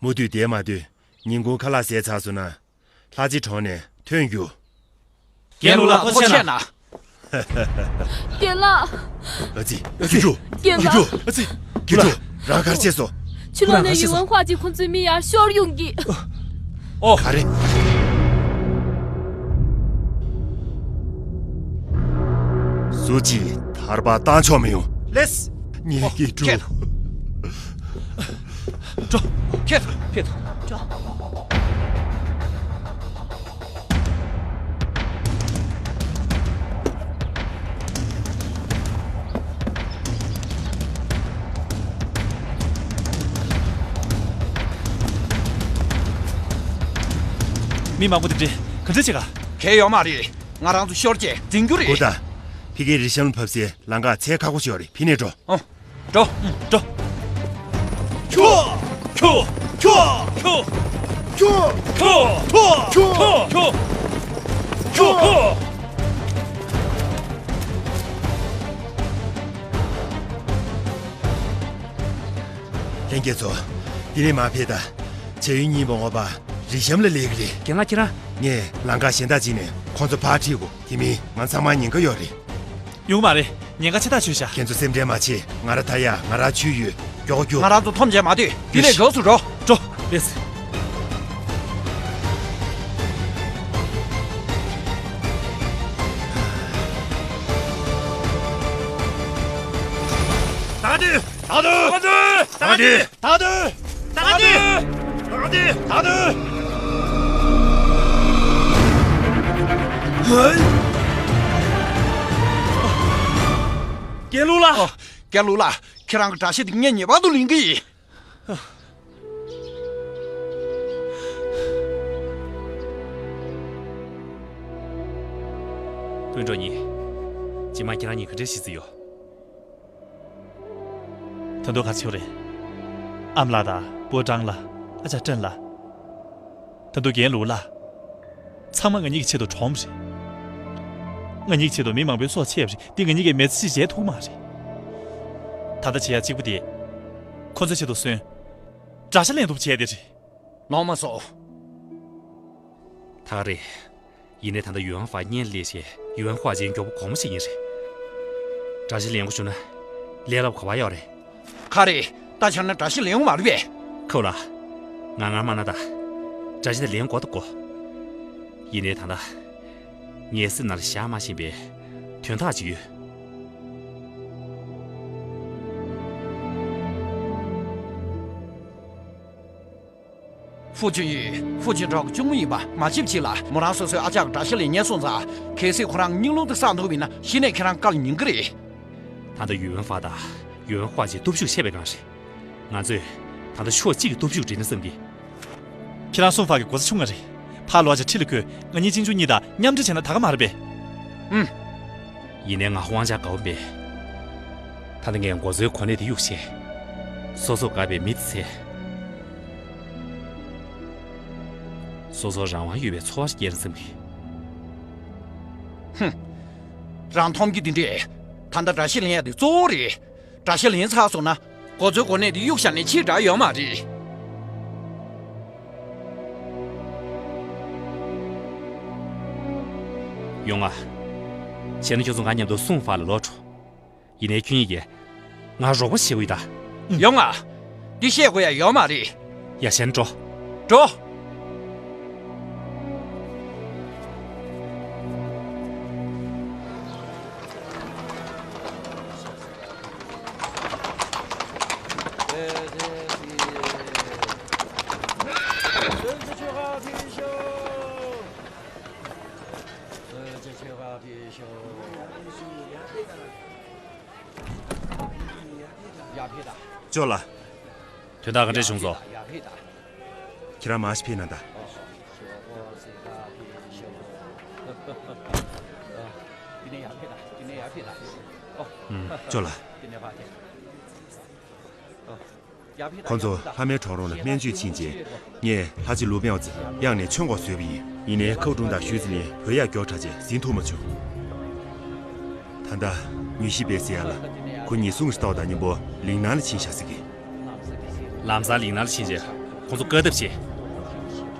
མུ་མཐུད་བསྡད་མ་སྡོད། ཉིན་གུང་ཁ་ལག་ཟས་ཚར་སོང་ན། ལྷ་རྗེ་གྲོང་ནས་ཐོན་རྒྱུ། རྒན་ལུགས་ལ་ཐུགས་རྗེ་གནང་། རྒན་ལགས། ཨ་ཙི། ཨ་ཙི། རྒན་ལགས། ཨ་ཙི། རྒན་ལགས། རང་ག་རེ་བྱས་སོང་། ཕྱི་ལོགས་ནས་ཡུས་ཝུན་ཧྭ་ཅིག་ཁོང་ཚོའི་མི་ཡར་ཤོར་ཡོང་གི། ཨོ། ག་རེ། འདུག་ཅིག་ཐར་པ་བཏང་ཆོག་མི་ཡོང་། ལེས། ངེད་ཀྱིས་འགྲོ། ཁྱེད། འགྲོ། ཁྱེད། ཁྱེད། འགྲོ། མི་མང་པོ་དེ་འདྲས་ག་འདྲས་བྱེད་ག་གལ་ཡོད་མ་རེད། ང་རང་ཚོ་ཤོར་རྗེས་འཛིང་རྒྱུ་རེད། གོ་ད། ཕ་གིའི་རི་གཤམ་ལ་བབས་སའི་ལམ་ཁ་ཚལ་ཁག་པོ་ཞིག་ཡོད་རེད། ཕི་ནས་འགྲོ། ཨོ། འགྲོ། འགྲོ། ཁྱོ། ཁྱོ། ཁྱོ། ཁྱོ། ཁྱོ། ཁྱོ། ཁྱོ། ཁྱོ། ཁྱོ། ལྷན་རྒྱས་ཚོ། འདི་ནས་མར་ཕེབས་དང་། བྱ་ཡུལ་གཉིས་པ་ངོ་པ་རི་གཤམ་ལ་སླེབས་ཀྱི་རེད། རྒན་ལགས་ཁྱེད་རང་། ངས་ལམ་ཁ་གཞན་དག་ཅིག་ནས་ཁོང་ཚོ་ཕར་ཁྲིད་དགོས། དེ་མིན་ང་ཚང་མ་ཉེན་ཁ་ཡོད་རེད། ཡོང་མ་རེད། ཉེན་ཁ་ཆེ་ཐག་ཆོད་ཤག་ཁྱེད་ཚོ་སེམས་ཁྲལ་མ་བྱེད། ང་རང་ད་ཡ་ང་རང་ཆུ་ཡོད། མགྱོགས་རྒྱུགས། ང་རང་ཚོ་འཐོམ་བྱས་མ་སྡོད། དེ་ལས་རྒྱུགས་སུ་འགྲོ། འགྲོ། ལེས། ད་དུས། ད་དུས། ད་དུས། ད་དུས། ད་དུས། ད་དུས། ད་དུས། ད་དུས། ད་དུས། ཧེ། རྒན་ལགས། རྒན་ལགས། ཁྱེད་རང་གི་དགྲ་ཤ་དེ་ངས་ངེས་པར་དུ་ལེན་གྱི་ཡིན། སྤུན་གྲོགས་གཉིས། རྗེས་མ་ཁྱེད་རང་གཉིས་ག་འདྲས་ཤི་རྩིས་ཡོད། ད་དུང་ག་ཚོད་རེད། ཨ་མ་ལགས་དང་པོ་ཀྲང་ལགས། ཨ་ཅག་ཀྲེན་ལགས། ད་དུང་རྒན་ལུའུ་ལགས། ཚང་མ་ང་གཉིས་ཀྱི་ཆེད་དུ་གྲོངས་པ་རེད། ང་གཉིས་ཀྱི་ཆེད་དུ་མི་མང་པོའི་སྲོག་བཅད་པ་རེད། འདི་ང་གཉིས་ཀྱིས་མི་ཚེ་གཅིག་བྱས་ཐུབ་མ་རེད། ད་ལྟ་བྱེད་ཡ་གཅིག་པུ་དེ། ཁོ་ཚོའི་ཆེད་དུ་གསོན། དགྲ་ཤ་ལེན་ཐུབ་བྱས་དེ་རེད། ལོང་མ་སོང་། ད་ག་རེད། ཡིན་ནའི་ད་ལྟ་ཡུན་ཧྥ་བརྙན་སླེབས་བྱས་ཡུན་ཧྥ་ཅན་མགྱོགས་པོ་གོང་མ་ཞིག་ཡིན་རེད། དགྲ་ཤ་ལེན་དགོས་བྱུང་ན། ལས་སླ་པོ་ག་པར་ཡོད་རེད། ག་རེ། ད་བྱས་ན་དགྲ་ཤ་ལེན་དགོས་མ་རེད་པས། ཁོ་ལ། ང་ངར་མ་ན་ད། དགྲ་ཤ་དེ་ལེན་དགོས་ད་དགོས། ཡིན་ནའི་ད་ལྟ། ངའི་སེམས་ནང་ལ་བཞག་མ་ཤེས་པའི་དོན་དག་ཅིག་ཡོད། ཧྥུ་ཅུན་ཡུས་ཧྥུ་ཅུན་ཀྲོའུ་གི་གཅུང་མོ་ཡིན་པ་མ་གཅིག་པ་ཅིག་ལ་མོ་རང་སོ་སོའི་ཨ་ཅག་གི་དགྲ་ཤ་ལེན་ཉན་སོང་ཙང་། གལ་སྲིད་ཁོ་རང་སྙིང་རླུང་དེ་བསགས་འདུག་པ་ཡིན་ན་གཞི་ནས་ཁྱེད་རང་བཀའ་ལ་ཉན་གི་རེད། ད་ལྟ་ཡུན་ཧྥ་དང་ཡུན་ཧྥ་ཅན་སྟོབས་ཤུགས་ཆེ་བའི་སྒང་རེད། ང་ཚོས་ད་ལྟ་ཕྱོགས་གཅིག་གི་སྟོབས་ཤུགས་སྒྲིལ་ན་བསམ་གི། ཁྱེད་རང་སུང་ཧྥ་གི་མགོ་ཚ་ཆུང་ང་རེད། ཕར་ལོག་བྱས་ཁྲིད་ལ་བསྐོས། ང་གཉིས་གཅེན་གཅུང་གཉིས་དང་མཉམ་འབྲེལ་བྱས་ན་ད་ག་མ་རེད་པས། ཨུམ། ཡིན་ནའི་ང་དབང་ཆ་དགའ་པོ་མེད། ད་ལྟ་ངས་མགོ་ཚོའི་གོ་གནས་དེ་གཡུགས་བྱས། སོ་སོ་དགའ་བའི་མི་དེ་བཙལ། སོ་སོར་རང་དབང་ཡོད་པའི་འཚོ་བ་ཞིག་སྐྱེལ་ན་བསམ་གི། ཧུམ། རང་མཐོང་གི་འདི་འདྲས། ད་ལྟ་དགྲ་ཤ་ལེན་ཡ་དེ་གཙོ་བོ་རེད། དགྲ་ཤ་ལེན་ཚར་སོང་ན། མགོ་ཚོའི་གོ་གནས་དེ་གཡུགས་བཞག་ནས་ཕྱིར་དྲག་ཡོད་མ་རེད། ཡོང་ང་། བྱས་ན་ཁྱོད་ཚོ་ང་མཉམ་དུ་སུང་ཧྥ་ལ་ལོག་འགྲོ། ཡིན་ནའི་ཁྱོད་གཉིས་ཀྱིས་ང་རོགས་པ་བྱེད་དགོས་ཡོད་ད། ཡོང་ང་། འདི་བཤད་དགོས་ཡ་ཡོད་མ་རེད། ཡ་བྱས་ན་འགྲོ། འགྲོ། ཅོ་ལགས། དོན་དག་ག་འདྲས་བྱུང་སོང་། ཁྱེད་རང་མར་ཞིག་ཕེབས་གནང་དང་། ཨུམ། ཅོ་ལགས། ཁོ་ཚོ་ལྷ་མོའི་གྲོག་རོང་ལ་སྨན་བཅོས་ཕྱིན་རྗེས། ངས་ལྷ་རྗེ་ལུའུ་པེའོ་ཙི་གཡང་ནས་མཆོད་འགོ་བཟོས་པ་ཡིན། ཡིན་ནའི་ཁའུ་ཀྲུང་དང་ཞུས་ཙི་ལིན་བོད་ཡར་མགྱོགས་དྲགས་རྗེས་ཟིན་ཐུབ་མ་བྱུང་། ད་ལྟ་མྱུལ་ཞིབ་པས་ཟེར་ཡ་ལ། ཁོ་གཉིས་སུང་ཧྲི་ཏའོ་དང་མཉམ་པོ་ལིང་ནན་ལ་ཕྱིན་བཞག་ཟེར་གི། ལམ་སང་ལིང་ནན་ལ་ཕྱིན་རྗེས་ཁོ་ཚོ་བཀག་ཐབས་བྱས།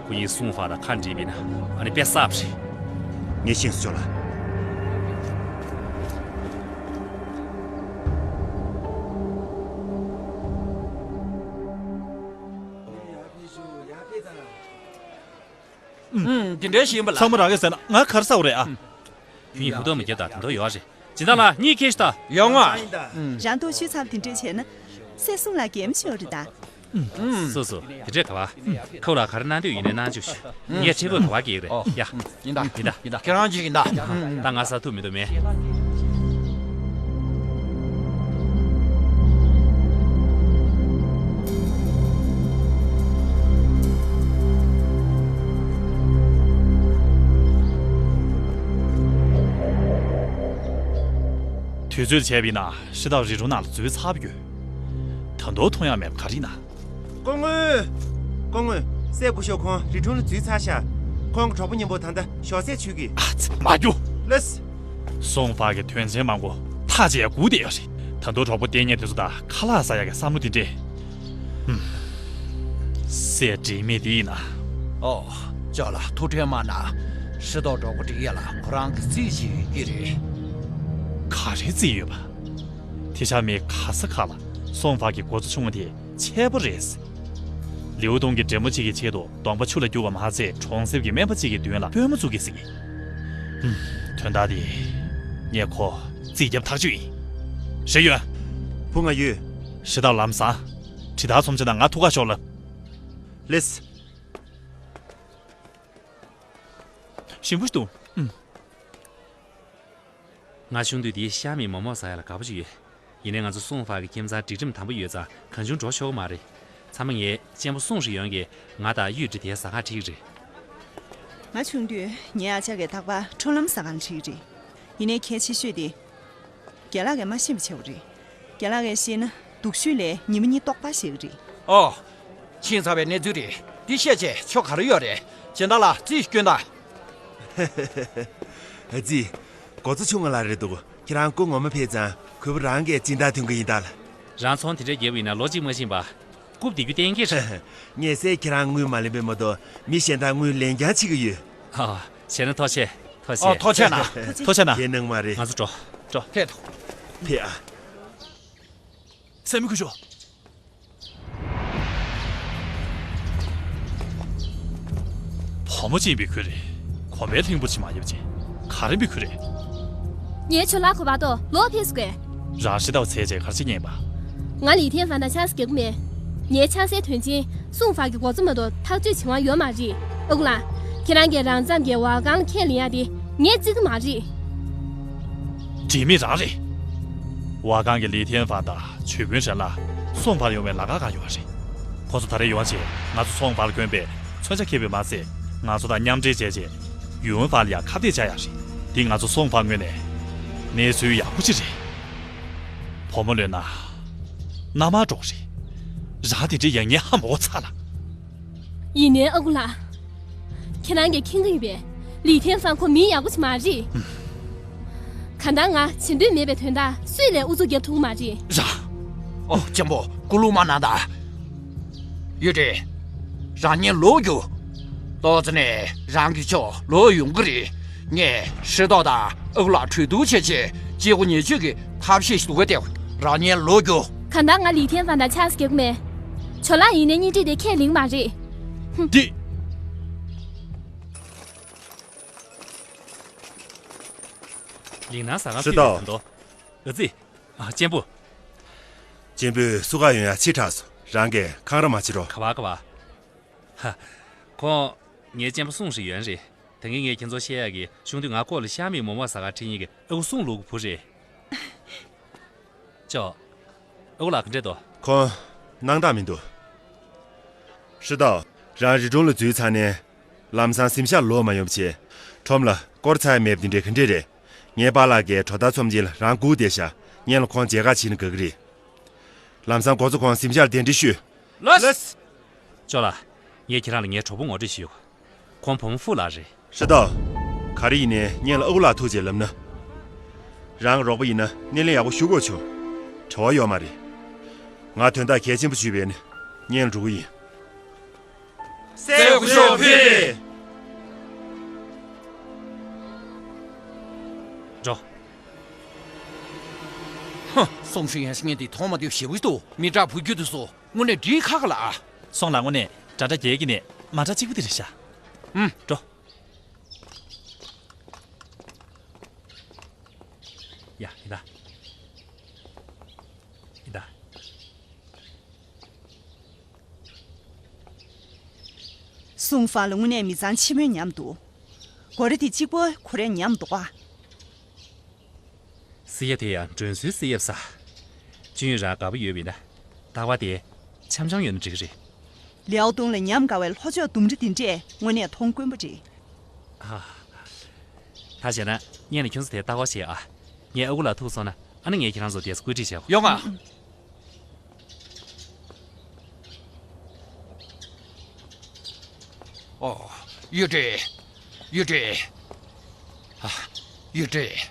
ཁོ་གཉིས་སུང་ཧྥ་དང་ཁ་འདྲིས་པས་ན་ཨ་ནི་དཔེ་བསགས་པ་རེད། ངས་ཤེས་སོང་ཅོ་ལགས། ཨུམ། དེ་འདྲའི་ཞིག་ཡིན་པ་ལ། ཚང་མ་རག་གི་ཟེར་ན་ང་གར་ས་བ་རེད་ཨ། ཁྱོད་གཉིས་ཧུར་ཐག་མ་བརྒྱབ་དང་དེ་འདྲ་ཡོད་རེད། སྦྱིན་བདག་ལགས། གཉིད་ཁེལ་ཤི་ད། ཡོང་ང་། རང་ཐུགས་ཆུད་ཚར་དེ་འདྲས་བྱས་ན། སྲས་སྲུང་ལ་གད་མོ་ཤོར་རེད་ད། སོ་སོ། དེ་འདྲས་ག་བ། ཁོ་ལ་ག་རེ་གནང་འདོད་ཡིན་ནའི་གནང་བཅུག་ཞུ། ངས་ཁྲེལ་དགོད་ག་བ་སྐྱེ་གི་རེད། ཡ། ཡིན་ད། ཡིན་ད། ཁྱེད་རང་ཅིག་ཡིན་ད། ད་ང་ས་ཐུབ་མི་འདུག་མེད། དུས་ཚོད་བྱས་པ་ཡིན་ན་ཧྲི་ཏའོ་རི་ཁྲོད་ནང་ལ་འཛུལ་ཚར་བ་ཡོད། ད་དུང་མཐོང་ཡག་མེད་པ་ག་རེ་ཡིན་ན། སྐུ་ངོ། སྐུ་ངོ། སྲས་སྐུ་ཞབས་ཁོང་རི་ཁྲོད་ལ་འཛུལ་ཚར་ཤག་ཁོང་གི་གྲོགས་པོ་མཉམ་པོ་ད་ལྟ་ཞོགས་ཟས་མཆོད་ཀྱི། ཨ་ཙི། མ་རྒྱུགས། ལགས། སུང་ཧྥ་གི་དོན་ཚན་མང་པོ་ཐག་བཅད་ཡག་སྒུག་བསྡད་ཡོད་རེད། ད་དུང་གྲོགས་པོ་ལྟས་ངན་དེ་ཚོ་དང་ཁ་ལག་ཟ་ཡག་གི་བསམ་བློ་དེ་འདྲས། ཧུམ། སྲས་འགྲིག་མེད་དེ་ཡིན་ན། ཨོ། ཅོག་ལ་ཐུགས་ཁྲལ་མ་གནང་། ཧྲི་ཏའོ་གྲོགས་པོ་འགྲིག་ཡག་ལ་ཁོ་རང་གི་རྩིས་ཤིག་ཡོད་ཀྱི་རེད། ག་རེ་རྩིས་ཡོད་པ། དེ་ཆ་མེད། ག་ས་ག་ལ་སུང་ཧྥ་གི་མགོ་གཙོ་ཆུང་བ་དེ་ཆད་པོ་རེད། ལིའུ་ཏུང་གི་འདྲེ་མོ་གཅིག་གི་ཆེད་དུ་གདོང་པ་ཆུ་ལ་རྒྱུག་པ་མ་ཚད་གྲོང་གསེབ་ཀྱི་སྨན་པ་གཅིག་གི་མདུན་ལ་དཔོན་མོ་བཙུགས་ཀྱི་ཟེར་གི། ཧུམ། དོན་དག་འདི་ངས་ཁོ་རྩིས་རྒྱབ་ཐག་ཆོད་ཡིན། ཧྲི་ཡོན། བུ་ང་ཡོད། ཧྲི་ཏའོ་ལམ་སང་། དྲི་དར་ཚོམ་བྱས་ན་ང་ཐུག་ག་ཤོག་ལབ། ལགས། ཞིམ་པོ་ཞིག་འདུག་ཨུམ། ང་ཆུང་དུས་འདིའི་ཤ་མེད་མོག་མོག་ཟ་ཡག་ལ་དགའ་པོ་ཅིག་ཡོད། ཡིན་ནའི་ང་ཚོ་སུང་ཧྥ་གི་ཁྱིམ་ཚང་སྒྲིག་ཁྲིམས་དམ་པོ་ཡོད་ཙང་གང་བྱུང་འགྲོ་ཆོག་གི་མ་རེད། ཚང་མ་ངའི་གཅེན་པོ་སུང་ཧྲི་ཡོན་གྱིས་ང་དང་གཡུས་འབྲི་དེ་ཟ་ཁང་ཁྲིད་ཀྱི་རེད། ང་ཆུང་དུས་ངའི་ཨ་ཅག་གིས་རྟག་པར་ཁྲོམ་ལམ་ཟ་ཁང་ཁྲིད་ཀྱི་རེད། ཡིན་ནའི་གལ་ཆེ་ཤོས་དེ། རྒན་ལགས་ཀྱིས་མ་ཤེས་པ་བྱས་པ་རེད། རྒན་ལགས་ཀྱིས་ཤེས་ན་སྡུག་ཤོས་ལས་ཉི་མ་གཉིས་ལྟོགས་པ་བཞེས་ཀྱི་རེད། ཨོ། ཕྱིན་ཚར་བའི་གནས་ཚུལ་རེད། འདི་བཤད་བྱས་ཆོ་ག་རེ་ཡོད་རེད། སྦྱིན་བདག་ལགས་རྩིས་སྐྱོན་དང་། ཨ་ཙི། མགོ་གཙོ་ཆུང་བ་ལགས་རེད་འདུག་ཁྱེད་རང་སྐུ་ངོ་མ་ཕེབས་ཙང་གུས་པ་རང་གིས་སྦྱིན་བདག་ཐོན་གྱི་ཡིན་ད་ལ། རང་ཚོང་དེ་འདྲའི་རྒྱབ་ཡིན་ན་ལོ་གཅིག་མ་ཕྱིན་པ། རྐུབ་བསྡད་རྒྱུ་གཏན་འཁེལ་རེད། ངས་སྲས་ཁྱེད་རང་དངུལ་མ་ལེན་པའི་མ་གཏོགས་མི་གཞན་དག་དངུལ་ལེན་རྐྱང་བྱེད་ཀྱི་ཡོད། ཨ། བྱས་ན་ཐུགས་རྗེ་ཆེ། ཨོ། ཐུགས་རྗེ་ཆེ་ན། ཐུགས་རྗེ་ཆེ་ན། ཁྱེད་གནང་མ་རེད། ང་ཚོ་འགྲོ། འགྲོ། ཕེབས་དང་། ཕེབས་ཨ། སྲས་མོ་སྐུ་ཞབས། བུ་མོ་གཅིག་འབུལ་ཁུལ་རེད། གོམ་པའི་ལྷིང་པོ་ཅིག་མ་ཡོད་ཅིག་ག་རེ་འབུལ་ཁུལ་རེད། ངའི་ཇོ་ལགས་གོ་བ་ཏོ་ལོ་ཕེབས་སུ་དགོས། རང་ཧྲི་ཏའོ་ཚེ་རྗེས་གར་ཅིག་ཉན་པ། ང་ལི་ཐེན་ཧྥན་དང་ཆང་ས་རྒྱག་གི་མེད། ངའི་ཆང་སའི་དོན་ཆེན་སུང་ཧྥ་གི་མགོ་གཙོ་མ་གཏོགས་ཐག་གཅོད་བྱེད་དབང་ཡོད་མ་རེད། ཨ་ཁུ་ལགས། ཁྱེད་རང་གིས་རང་མཚམས་ཀྱི་ཝ་ཀང་ཁས་ལེན་ཡ་དེ་ངས་བརྩི་གི་མ་རེད། འགྲིག་མེད་རང་རེད། ཝ་ཀང་གི་ལི་ཐེན་ཧྥན་དང་ཇུས་ཕུན་ཧྲན་ལ་སུང་ཧྥ་ཡོང་བའི་ལམ་ཁ་གང་ཡོད་རེད། ཁོ་ཚོ་ད་རེས་ཡོང་བྱས་ང་ཚོ་སུང་ཧྥ་ལ་དགོན་པའི་མཚོན་ཆ་འཁྱེར་བའི་མ་ཚད་ང་ཚོ་དང་མཉམ་འབྲེལ་བྱས་རྗེས་ཡུན་ཧྥ་ལ་ཡང་ཁ་གཏད་བཅག་ཡ་རེད། འདི་ང་ཚོ་སུང་ཧྥ་ངོས་ནས་གནས་ཚུལ་ཡག་པོ་ཅིག་རེད། བུ་མོ་ལོན་ན་མནའ་མར་འགྲོ་གི་རེད། རང་དེ་འདྲའི་ཡག་ཉེས་ཧ་མ་གོ་ཚར་ལ། ཡིན་ནའི་ཨ་ཁུ་ལགས། ཁྱེད་རང་གིས་མཁྱེན་གྱི་ཡོད་པས་ལི་ཐེན་ཧྥན་ཁོ་མི་ཡག་པོ་ཞིག་མ་རེད། གང་ལྟར་ང་བྱེད་འདོད་མེད་པའི་དོན་དག་སུས་ལས་ཨུ་ཚུགས་རྒྱབ་ཐུབ་ཀྱི་མ་རེད། ར། ཨོ་གཅེན་པོ་སྐུ་ལུང་མ་གནང་དང་། ཡུས་ཀྲེང་། རང་ཉིད་ལོག་རྒྱུགས། ཏོག་ཙམ་ནས་རང་གི་ཕྱོགས་ལོག་ཡོང་གི་རེད། ངས་ཧྲི་ཏའོ་དང་ཨ་ཁུ་ལགས་གྲོས་བསྡུར་བྱས་བྱས་སྐྱེ་སྒོ་ཉེས་གཅོད་ཀྱི་ཐབས་ཤེས་ཤིག་འདུག་ག་སྟེ་རང་ཉིད་ལོག་རྒྱུགས། གང་ལྟར་ང་ལི་ཐེན་ཧྥན་དང་ཆགས་སུ་རྒྱག་གི་མེད། ཇོ་ལགས་ཡིན་ནའི་གཉེན་སྒྲིག་དེ་ཁས་ལེན་གྱི་མ་རེད། ཧུམ། འདི། ལིང་ནང་ཟ་ཁང་ཧྲི་ཏའོ། ཕུད་ཡོད་དོ། ཨ་ཙི། ཨ། གཅེན་པོ། གཅེན་པོས་བསུ་ག་ཡོང་ཡ་ཕྱི་དྲགས་སོང་། རང་གིས་འཁང་ར་མ་བྱེད་རོགས། ག་བ་ག་བ། ཧ། ཁོང་། ངའི་གཅེན་པོ་སུང་ཧྲི་ཡོན་རེད། ད་གིན་ངས་ཁྱེད་ཚོར་བཤད་ཡག་གི་ཆུང་དུས་ང་ལྐོག་ལ་ཤ་མེད་མོག་མོག་ཟ་གར་ཁྲིད་མཁན་གྱི་ཨ་ཁུ་སུང་ལུའུ་གི་བུ་རེད། ཅོ། ཨ་ཁུ་ལགས་ག་འདྲས་འདུག་ཁོང་། སྣང་དག་མི་འདུག་ཧྲི་ཏའོ། རང་རི་གྲོང་ལ་འཛུལ་ཚར་ནས། ལམ་སང་གཟིམ་ཤག་ལོག་མ་ཡོང་བྱས། ཁྲོམ་ལ་སྐོར་ཚར་ཡ་མེད་པ་འདི་འདྲས་ག་འདྲས་རེད། ངའི་པཱ་ལགས་ཀྱིས་གྲོ་ཐག་ཚོམ་ཅིག་ལ་རང་སྒུག་བསྡད་ཤག་ཉིན་ལ་ཁོང་མཇལ་ཁ་བྱེད་ན་དགའ་གི་རེད། ལམ་སང་མགོ་གཙོ་ཁོང་གཟིམ་ཤག་ལ་གདན་འདྲེན་ཞུས། ལགས། ཅོ་ལགས། ངས་ཁྱེད་རང་ལ་ངའི་གྲོགས་པོ་ངོ་སྤྲོད་ཞུ། ཁོང་བུ་མོ་ཧྥུ་ལགས་རེད། ཧྲི་ཏའོ། ག་རེ་ཡིན་ནའི་སྔོན་ལ་ཨ་ཁུ་ལགས་ཐུག་རྗེས་ལབ་ན། རང་གི་རོགས་པ་ཡིན་ན་སྣེ་ལེན་ཡག་པོ་ཞུ་དགོས་བྱུང་། བྲེལ་བ་ཡོད་མ་རེད། ང་དོན་དག་གལ་ཆེན་པོ་ཞིག་ཡོད་པས་ནི་སྔོན་ལ་འགྲོ་གི་ཡིན། སྲས་སྐུ་ཞབས་ཕེབས། འགྲོ། ཧ། སུང་ཧྲི་ཡོན་ཟེར་མཁན་དེ་མཐོང་མ་ཐུབ་ཞེ་པོ་ཞིག་འདུག་མི་དྲག་བུ་རྒྱུད་དེ་ཚོ་དངོས་གནས་འགྲིག་ཁག་ག་ལ་ཨ། སོང་ལ་དངོས་གནས་འདྲ་འདྲ་རྒྱལ་གྱི་ནས་མ་འདྲ་གཅིག་པུ་དེ་རེད་ཤག་ཨུམ། འགྲོ། ཡ། ཡིན་ད། ཡིན་ད། སུང་ཧྥང་ལ་དངོས་གནས་མི་ཚང་ཆེན་མོའི་ཉམས་འདུག་སྒོ་ར་དེ་གཅིག་པོ་ཁོ་རའི་ཉམས་འདུག་ག་སི་ཡ་དེ་ཡང་མགྲོན་བསུའི་སི་ཡབ་ས། ཅུན་ཡུན་རང་དགའ་པོ་ཡོད་པ་ཡིན་ན། རྟག་པ་དེ་འཆམ་འཆམ་ཡོད་ན་འགྲིག་གི་རེད། ལེའོ་ཏུང་ལ་ཉམས་དགའ་བའི་ལྷོ་ཕྱོགས་ལྡུམ་ར་འདི་འདྲས་དངོས་གནས་མཐོང་དཀོན་པོ་རེད། ཨ། ད་བྱས་ན་སྔོན་ལ་ཁྱོད་ཚོ་དེ་ལྟ་སྐོར་བྱེད་ཨ། ངས་ཨ་ཁུ་ལགས་ཐུག་སོང་ན་ཨ་ནི་ངས་ཁྱེད་རང་ཚོ་དེ་ཚོ་བཀོད་སྒྲིག་བྱེད་དགོས། ཡོང་ང་། ཨོ། ཡུས་ཀྲེང་། ཡུས་ཀྲེང་། ཨ། ཡུས་ཀྲེང་།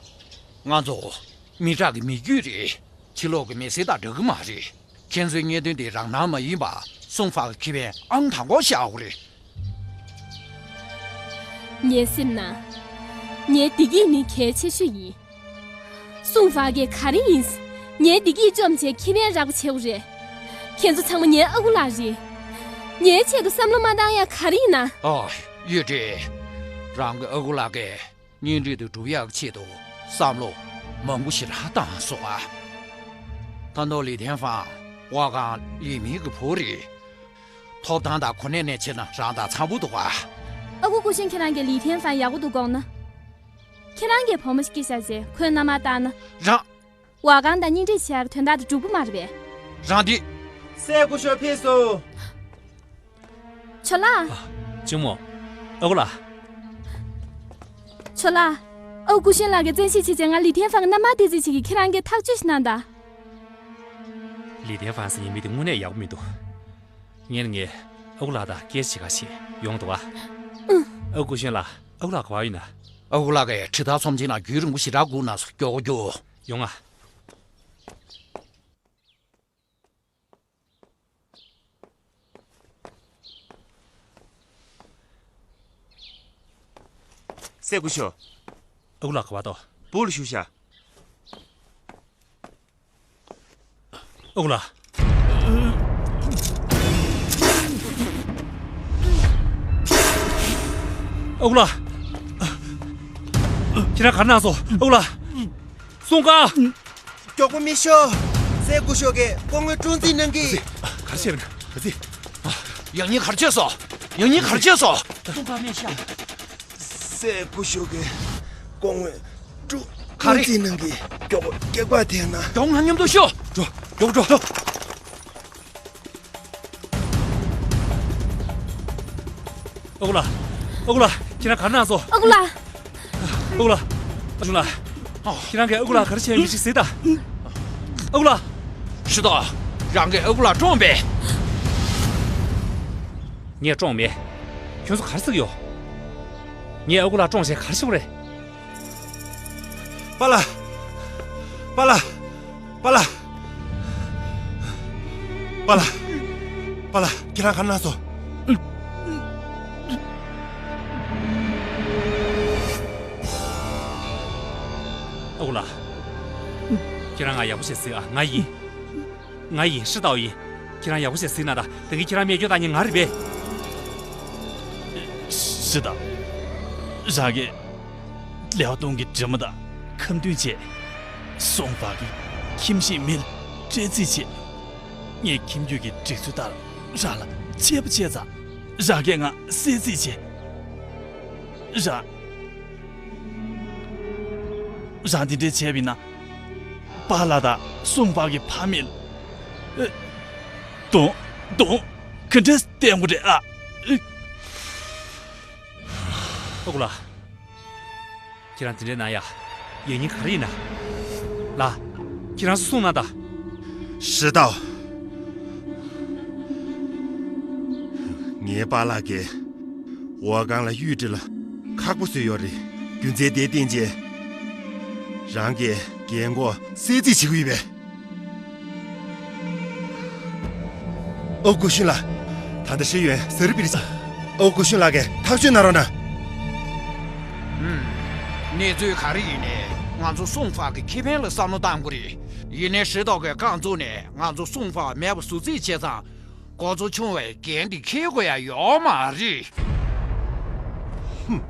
ང་ཚོ་མི་དྲག་གི་མི་རྒྱུད་རེད། ཕྱི་ལོགས་ཀྱི་མི་སེར་དང་འདྲ་གི་མ་རེད། ཁྱེད་ཚོའི་གནད་དོན་དེ་རང་སྣང་མ་ཡིན་པ་སུང་ཧྥང་གི་ཁེ་ཕན་ཨང་དང་པོ་བཞག་དགོས་རེད། ངའི་སེམས་ནང་། ངའི་བདེ་སྐྱིད་ནི་གལ་ཆེ་ཤོས་ཡིན། སུང་ཧྥང་གིས་ག་རེ་ཡིན། ངའི་བདེ་སྐྱིད་བཅོམ་བྱས་ཁེ་ཕན་རག་པ་བྱེད་དགོས་རེད། ཁྱེད་ཚོ་ཚང་མ་ངའི་ཨ་ཁུ་ལགས་རེད། ངའི་ཆེད་དུ་བསམ་བློ་མ་བཏང་ཡ་ག་རེ་ཡིན་ན། ཨ། ཡུས་ཀྲེང་། རང་གི་ཨ་ཁུ་ལགས་ཀྱིས་གཉེན་སྒྲིག་དེ་སྒྲུབ་ཡག་ཆེད་དུ་བསམ་བློ་མང་པོ་ཞེ་དྲག་བཏང་སོང་ཨ། ད་དུང་ལི་ཐེན་ཧྥང་ཝ་ཁང་ལི་མིང་གི་བུ་རེད། ཐོབ་ཐང་དང་གོ་གནས་ནས་བྱས་ན་རང་དང་འཚམ་པོ་འདུག་ག་ཨ་ཁུ་སྐུ་གཞོན། ཁྱེད་རང་གིས་ལི་ཐེན་ཧྥང་ཡག་པོ་འདུག་དགོངས་ན། ཁྱེད་རང་གིས་བུ་མོ་ཞིག་སྐྱེས་བཞག་རྗེས་ཁོའི་མནའ་མར་བཏང་ན། རང་། ཝ་ཁང་དང་གཉེན་སྒྲིག་བྱས་པའི་དོན་དག་དེ་འགྲུབ་ཀྱི་མ་རེད་པས། རང་འདི། སྲས་སྐུ་ཞབས་ཕེབས་སོང་། ཇོ་ལགས། ཨ། གཅུང་མོ། ཨ་ཁུ་ལགས། ཇོ་ལགས། ཨ་ཁུ་སྐུ་གཞོན་ལགས་ཀྱིས་བཙན་ཤེད་བྱས་རྗེས་ང་ལི་ཐེན་ཧྥང་གི་མནའ་མར་སྟེར་རྩིས་བྱེད་ཀྱི། ཁྱེད་རང་གིས་ཐག་གཅོད་ཞིག་གནང་དང་། ལི་ཐེན་ཧྥང་ཟེར་མཁན་མི་དེ་དངོས་གནས་ཡག་པོ་མི་འདུག་སྔོན་ངས་ཨ་ཁུ་ལགས་དང་སྐད་ཆ་བྱེད་ག་ཞིག་ཡོང་འདུག་ཨ། ཨ་ཁུ་སྐུ་གཞོན་ལགས། ཨ་ཁུ་ལགས་ག་པར་ཡོད་ན། ཨ་ཁུ་ལགས་ཀྱིས་ཁྲི་ཐག་ཚོམ་ཆེན་ལ་རྒྱུན་རིང་པོ་ཞེ་དྲག་སྒུག་གནང་སོང་། མགྱོགས་པོ་མགྱོགས་པོ། ཡོང་ང་། སྲས་སྐུ་ཞབས། ཨ་ཁུ་ལགས་ག་པར་འདུག་སྦུག་ལ་བཞུགས་ཤག་ཨ་ཁུ་ལགས། ཨ་ཁུ་ལགས། ཁྱེད་རང་ག་རེ་གནང་སོང་། ཨ་ཁུ་ལགས། སུང་ཧྥང་། མགྱོགས་པོ་མི་ཤོག་སྲས་སྐུ་ཞབས་ཀྱིས་སྐུ་ངོ་སྲུང་བརྩི་གནང་གི། ག་རེ་བྱས་རེད། ག་ཚོད། ཡང་སྙིང་ག་རེ་བྱས་སོང་། ཡང་སྙིང་ག་རེ་བྱས་སོང་། སུང་ཧྥང་མེད་ཤག་སྲས་སྐུ་ཞབས་ཀྱིས་སྐུ་ངོ་སྲུང་བརྩི་གནང་གི། མགྱོགས་པོ་སྐེད་པ་ཐེངས་ན། མགྱོགས་ང་མཉམ་དུ་ཤོག་འགྲོ། མགྱོགས་པོ་འགྲོ། ཨ་ཁུ་ལགས། ཨ་ཁུ་ལགས། ཁྱེད་རང་ག་རེ་གནང་སོང་། ཨ་ཁུ་ལགས། ཨ་ཁུ་ལགས། ཨ་ཁུ་ལགས། ཁྱེད་རང་གིས་ཨ་ཁུ་ལགས་ག་རེ་བྱས་ཡོད་མེད་ཅིག་གཟིགས་དང་། ཨ་ཁུ་ལགས། ཤི་ཏོ། རང་གིས་ཨ་ཁུ་ལགས་བཀྲོངས་པས། ངས་བཀྲོངས་མེད། ཁྱོད་ཚོ་ག་རེ་ཟེར་གྱི་ཡོད། ངས་ཨ་ཁུ་ལགས་བཀྲོངས་བྱས་ག་རེ་བྱེད་དགོས་རེད། པཱ་ལགས། པཱ་ལགས། པཱ་ལགས། པཱ་ལགས། པཱ་ལགས། ཁྱེད་རང་ག་རེ་གནང་སོང་། ཨ་ཁུ་ལགས། ཁྱེད་རང་ང་ཡག་པོ་བྱས་གཟིགས་ཨ། ང་ཡིན། ང་ཡིན། ཧྲི་ཏའོ་ཡིན། ཁྱེད་རང་ཡག་པོ་བྱས་གཟིགས་ན་ད། ད་གིན་ཁྱེད་རང་རྨས་སྐྱོན་བཏང་མཁན་ང་རེད་པས། ཧྲི་ཏའོ། རང་གིས་ལེའོ་ཏུང་གི་འདྲེ་མོ་དང་ཁ་མཐུན་བྱས། སུང་ཧྥང་གི་ཁྱིམ་གཞིས་མི་ལ་སྤྲད་རྩིས་བྱས། ངའི་ཁྱིམ་རྒྱུད་ཀྱི་སྒྲིག་ཚུལ་ལྟར་རང་ལ་ཆད་པ་བཅད་ཙང་། རང་གིས་ང་བསད་རྩིས་བྱས། རང་། རང་དེ་འདྲ་བྱས་པ་ཡིན་ན། པཱ་ལགས་དང་སུང་ཧྥང་གི་ཕ་མེས་ལ། ཨེ། གདོང་། གདོང་ག་འདྲས་བསྟན་དགོས་རེད་ཨ། ཨེ། ཨ་ཁུ་ལགས། ཁྱེད་རང་དེ་འདྲས་གནང་ཡ། ཡང་སྙིང་ག་རེ་ཡིན་ན། ལགས། ཁྱེད་རང་ཚོ་གསུངས་གནང་དང་། ཧྲི་ཏའོ། ངའི་པཱ་ལགས་ཀྱིས་ཝ་ཁང་ལ་གཡུས་ཁྲི་ལ་ཁག་པོ་བཟོས་ཡོད་རེད། རྒྱུ་མཚན་དེ་བརྟེན་བྱས། རང་གིས་རྒན་གོག་བསད་རྩིས་བྱེད་ཀྱི་ཡོད་པས། ཨོ་སྐུ་གཞོན་ལགས། ད་ལྟ་ཧྲི་ཡོན་ཟ་རི་པི་རི། ཨོ་སྐུ་གཞོན་ལགས་ཀྱིས་ཐག་གཅོད་གནང་རོགས་གནང་། ཨུམ། གནས་ཚུལ་ག་རེ་ཡིན་ནའི་ང་ཚོ་སུང་ཧྥང་གི་ཁེ་ཕན་ལ་བསམ་བློ་གཏང་དགོས་རེད། ཡིན་ནའི་ཧྲི་ཏའོ་གིས་རྐང་བཙུགས་ནས་ང་ཚོ་སུང་ཧྥང་མེད་པ་བཟོ་རྩིས་བྱས་ཙང་། འགོ་གཙོ་ཆུང་བས་འགན་འདི་འཁྱེར་དགོས་ཡ་ཡོད་མ་རེད། ཧུམ།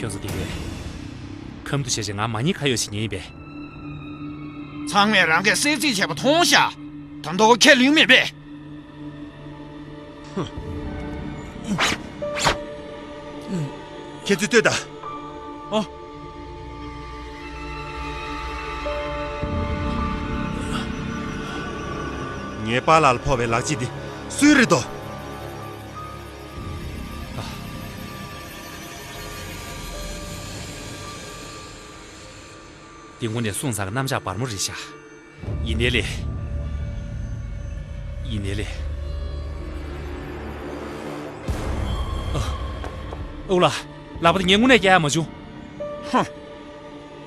ཁྱོད་ཚོ་དེ་གའི་ཁམས་དུ་བྱས་བྱས་ང་མ་ཉེས་ཁ་གཡོགས་བྱེད་ཉེན་ཡིན་པས། ཚང་མས་རང་གིས་གསེར་རྩིས་བྱས་པ་མཐོང་ཤག་ད་དུང་ཁས་ལེན་མེད་པས། ཁྱེད་ཚོས་ལྟོས་དང་། ཨོ། ངའི་པཱ་ལགས་ལ་ཕོག་པའི་ལག་རྗེས་འདི་སུའི་རེད་དོ། འདི་དངོས་གནས་སུང་ཚང་གི་གནམ་ལྕགས་སྦར་མོ་རེད་ཤག་ཡིན་ནའི་ལས། ཡིན་ནའི་ལས། ཨ། ཨོ་ལ། ལག་པ་དེ་ངས་དངོས་གནས་བསྐྱལ་ཡག་མ་བྱུང་། ཧུམ།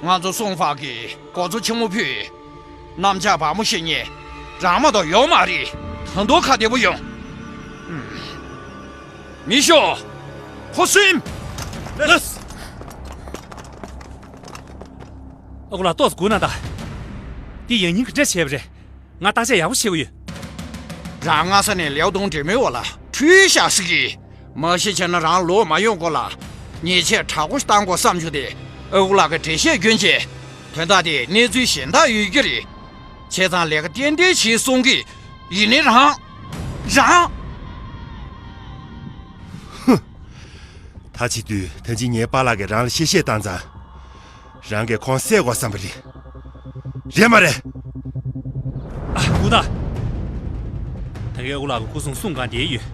ང་ཚོ་སུང་ཧྥ་གིས་འགོ་གཙོ་ཆེན་མོ་ཕུད། གནམ་ལྕགས་སྦར་མོ་བཞེས་མཁན་རང་མ་གཏོགས་ཡོད་མ་རེད། ད་དུང་ཁ་བདེ་པོ་ཡོང་། ཧུམ། མི་ཤོག་ཁོ་སིམ། ལགས། ཨ་ཁུ་ལགས་ཏོག་ཙམ་སྒུག་གནང་དང་། འདི་ཡང་སྙིང་གི་འདྲ་བྱས་པ་རེད། ང་བརྟག་དཔྱད་ཡག་པོ་བྱེད་དགོས་ཡོད། རང་སྔ་ས་ནས་ལེའོ་ཏུང་འདྲེ་མོའི་འོག་ལ་ཁྲུས་ཤག་ཟེར་གི། མ་གཞི་བྱས་ན་རང་ལོག་མ་ཡོང་གོང་ལ་ཉེས་ཆད་དྲག་པོ་ཞིག་བཏང་དགོས་བསམ་བྱུང་སྟེ། ཨ་ཁུ་ལགས་ཀྱིས་འགྲེལ་བཤད་བསྐྱོན་བྱས། དོན་དག་དེ་གནས་ཚུལ་གཞན་དག་ཡོད་ཀྱི་རེད། བྱས་ཙང་ལས་ཀ་ཏན་ཏན་བྱེད་གསུང་གི། ཡིན་ནའི་རང་། རང་། ཧུ། ད་བྱེད་དུས་ད་ཅི་ངའི་པཱ་ལགས་ཀྱིས་རང་ལ་གཤེ་གཤེ་བཏང་ཙང་། རང་གིས་ཁོང་བསད་དགོས་བསམ་པ་རེད། རེད་མ་རེད། ཨ། སྒུག་དང་། ད་གའི་ཨ་ཁུ་ལགས་ཀྱི་སྐུ་སྲུང་སྲུང་སྒང་བསྡད་ཡོད།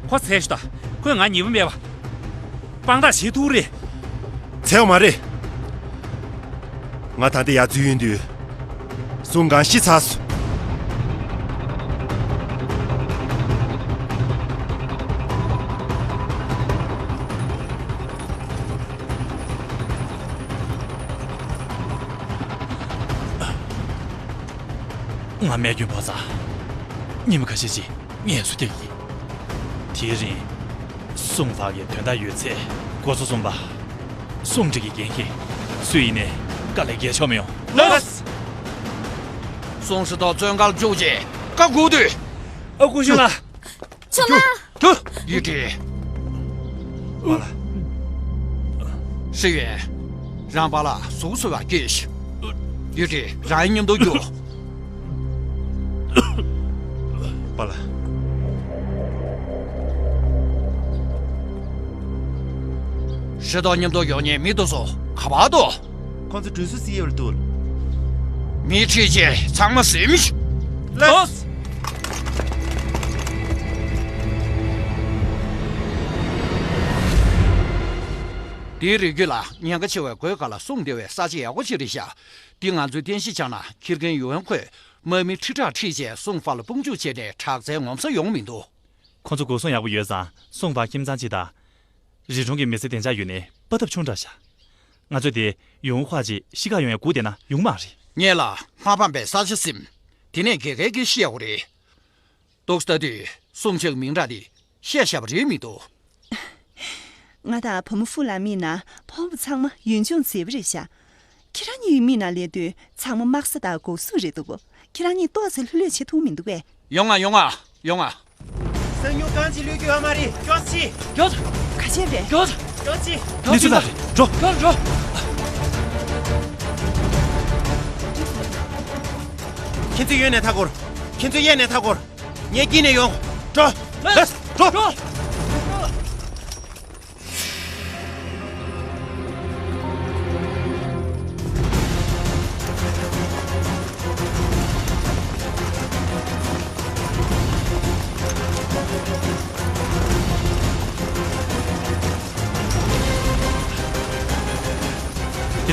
ཁོ་འཚོལ་ཤོག་དང་། ཁོས་ང་ཉེས་པ་མེད་པ། དཔང་རྟགས་བྱེད་ཐུབ་རེད། འཚོལ་བ་མ་རེད། ང་ད་ལྟ་ཡར་འཛུལ་ཡོང་དུས། སྲུང་སྒང་ཤི་ཚར་སོང་། ང་རྨས་སྐྱོན་ཕོག་ཙང་། ཉིན་མོ་ཁ་ཤས་ཤིག་ངལ་གསོ་རྒྱག་གི་ཡིན། དེའི་རིང་། སུང་ཧྥ་གི་དོན་དག་ཡོད་ཚད་འགོ་གཙོ་གསུམ་པ། སུང་ཀྲིག་གིས་འགན་འཁྱེར། སུ་ཡིན་ནའི་དཀའ་ལས་རྒྱག་ཆོག་མི་ཡོང་། ལགས། སུང་ཧྲི་ཏོ་བཙོན་ཁང་བཅུག་རྗེས་བཀའ་བསྒོ་དུས། ཨ། སྐུ་ཞབས་ལགས། ཁྱོད་ལ། ཐུ། ཡུས་ཀྲིན། པཱ་ལགས། ཧྲི་ཡོན། རང་པཱ་ལགས་ཟུག་གསོ་བར་སྐྱེས་ཤིག་ཡུས་ཀྲིན། རང་མཉམ་དུ་རྒྱུགས། པཱ་ལགས། ཧྲི་ཏོ་མཉམ་དུ་ཡོང་མཁན་མི་དེ་ཚོ་ག་པར་འདུག་ཁོང་ཚོ་གྲོས་བསྡུར་བྱེད་ཡས་འདུག་མི་ཁྲིད་བྱས་ཚང་མ་ཟིན་ཤིག་ལགས། འདིའི་རི་རྒྱུད་ལ་ཉེན་ཁ་ཆེ་བའི་སྒོས་ག་ལ་སྲུང་བདེ་བའི་ས་ཆ་ཡག་པོ་ཅིག་རེད་ཤག་འདི་ང་ཚོས་རྟེན་གཞི་བཅག་ན་ཁྱི་རྒན་ཡུའུ་ཧན་ཁོས་དམག་མི་ཁྲི་ཕྲག་ཁྲིད་བྱས་སུང་ཧྥ་ལ་དཔུང་འཇུག་བྱས་ནས་དྲག་རྩལ་ངོམ་ས་ཡོང་མི་འདུག་ཁོ་ཚོ་འགོག་སྲུང་ཡག་པོ་ཡོད་ཙང་སུང་ཧྥ་ཁྱིམ་ཚང་གཅིག་དང་། རི་གྲོང་གི་མི་སེར་བདེ་འཇགས་ཡོད་ནའི་དཔའ་ཐབས་ཆུང་དྲགས་ཤག་ང་ཚོས་དེ་ཡུའུ་ཧན་ཧྭ་ཅིག་ཤི་ཁ་ཡོང་ཡ་སྒུག་བསྡད་ན་ཡོང་མ་རེད། ངེད་ལ་སྔ་ཕམ་པའི་ས་ཆ་ཟིན། དེ་ནས་དགེ་རྒན་གྱིས་བཤད་དགོས་རེད། ཏོག་ཙམ་ལྟ་དུས་སུང་ཅིག་མིང་གྲགས་དེ་བཤད་བཞག་པ་རེད་མི་འདུག་ང་དང་བུ་མོ་ཧྥུ་ལ་མིན་ན་ཕོ་བོ་ཚང་མ་ཡུལ་ལྗོངས་མཛེས་པོ་རེད་ཤག་ཁྱེད་རང་གཉིས་ཡུལ་མི་ནང་སླེབས་དུས་ཚང་མ་དམག་ས་དང་འགོག་སྲུང་རེད་འདུག་ཁྱེད་རང་གཉིས་ཏོག་ཙམ་ལྷོད་ལྷོད་བྱེད་ཐུབ་མི་འདུག་གས། ཡོང་ང་ཡོང་ང་ཡོང་ང་། གསང་ཉུལ་གང་ཅི་ལུས་རྒྱུ་ཡོད་མ་རེད། ཀྱོ་ཅི། ཀྱོ། ག་བྱས་པས། ཀྱོ། ཀྱོ་ཅི། གནས་ཚུལ་ལ་རེད་འགྲོ། ཀྱོ་འགྲོ། ཁྱེད་ཚོས་གཡོན་ནས་མཐའ་སྐོར། ཁྱེད་ཚོས་གཡས་ནས་མཐའ་སྐོར། ངས་དཀྱིལ་ནས་ཡོང་། འགྲོ། ལགས། འགྲོ། འགྲོ།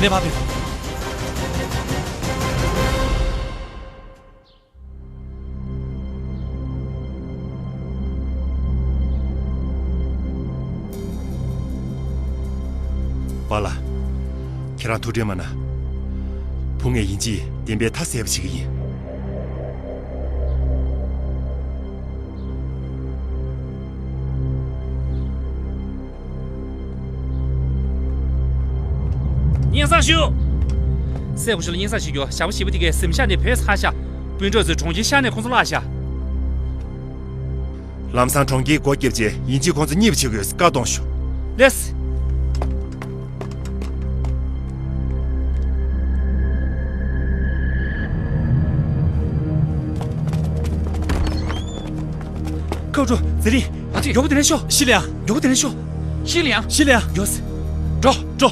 དེ་ནས་ཕར་ཕེབས། པཱ་ལགས། ཁྱེད་རང་ཐུགས་ཁྲལ་མ་གནང་། བུ་ངས་ཡིན་གཅིག་བདེན་པའི་མཐའ་གསལ་པོ་བྱེད་ཀྱི་ཡིན། སྙན་སེང་ཞུ། སྲས་སྐུ་ཞབས་ལ་སྙན་སེང་ཞུ་རྒྱུ། ཞག་པོ་བཞི་པོ་དེ་གའི་གཟིམ་ཤག་ནས་བུད་ཚར་ཤག་སྤུན་གྲོགས་ཚོས་གྲོང་ཁྱེར་ཤར་ནས་ཁོང་ཚོ་བརླགས་ཤག་ལམ་སང་གྲོང་ཁྱེར་སྒོ་བརྒྱབ་རྗེས་ཡིན་གཅིག་ཁོང་ཚོ་གཉིད་པ་བྱེད་དགོས་བཀའ་གཏོང་ཞུ། ལགས། ཁ་ཁྲོ་ཟེ་རིང་། ཨ་ཙི། མགྱོགས་པོ་དེ་ནས་ཤོག་ཤི་ལི་ཡང་། མགྱོགས་པོ་དེ་ནས་ཤོག་ཤི་ལི་ཡང་། ཤི་ལི་ཡང་། མགྱོགས་སེ། འགྲོ། འགྲོ།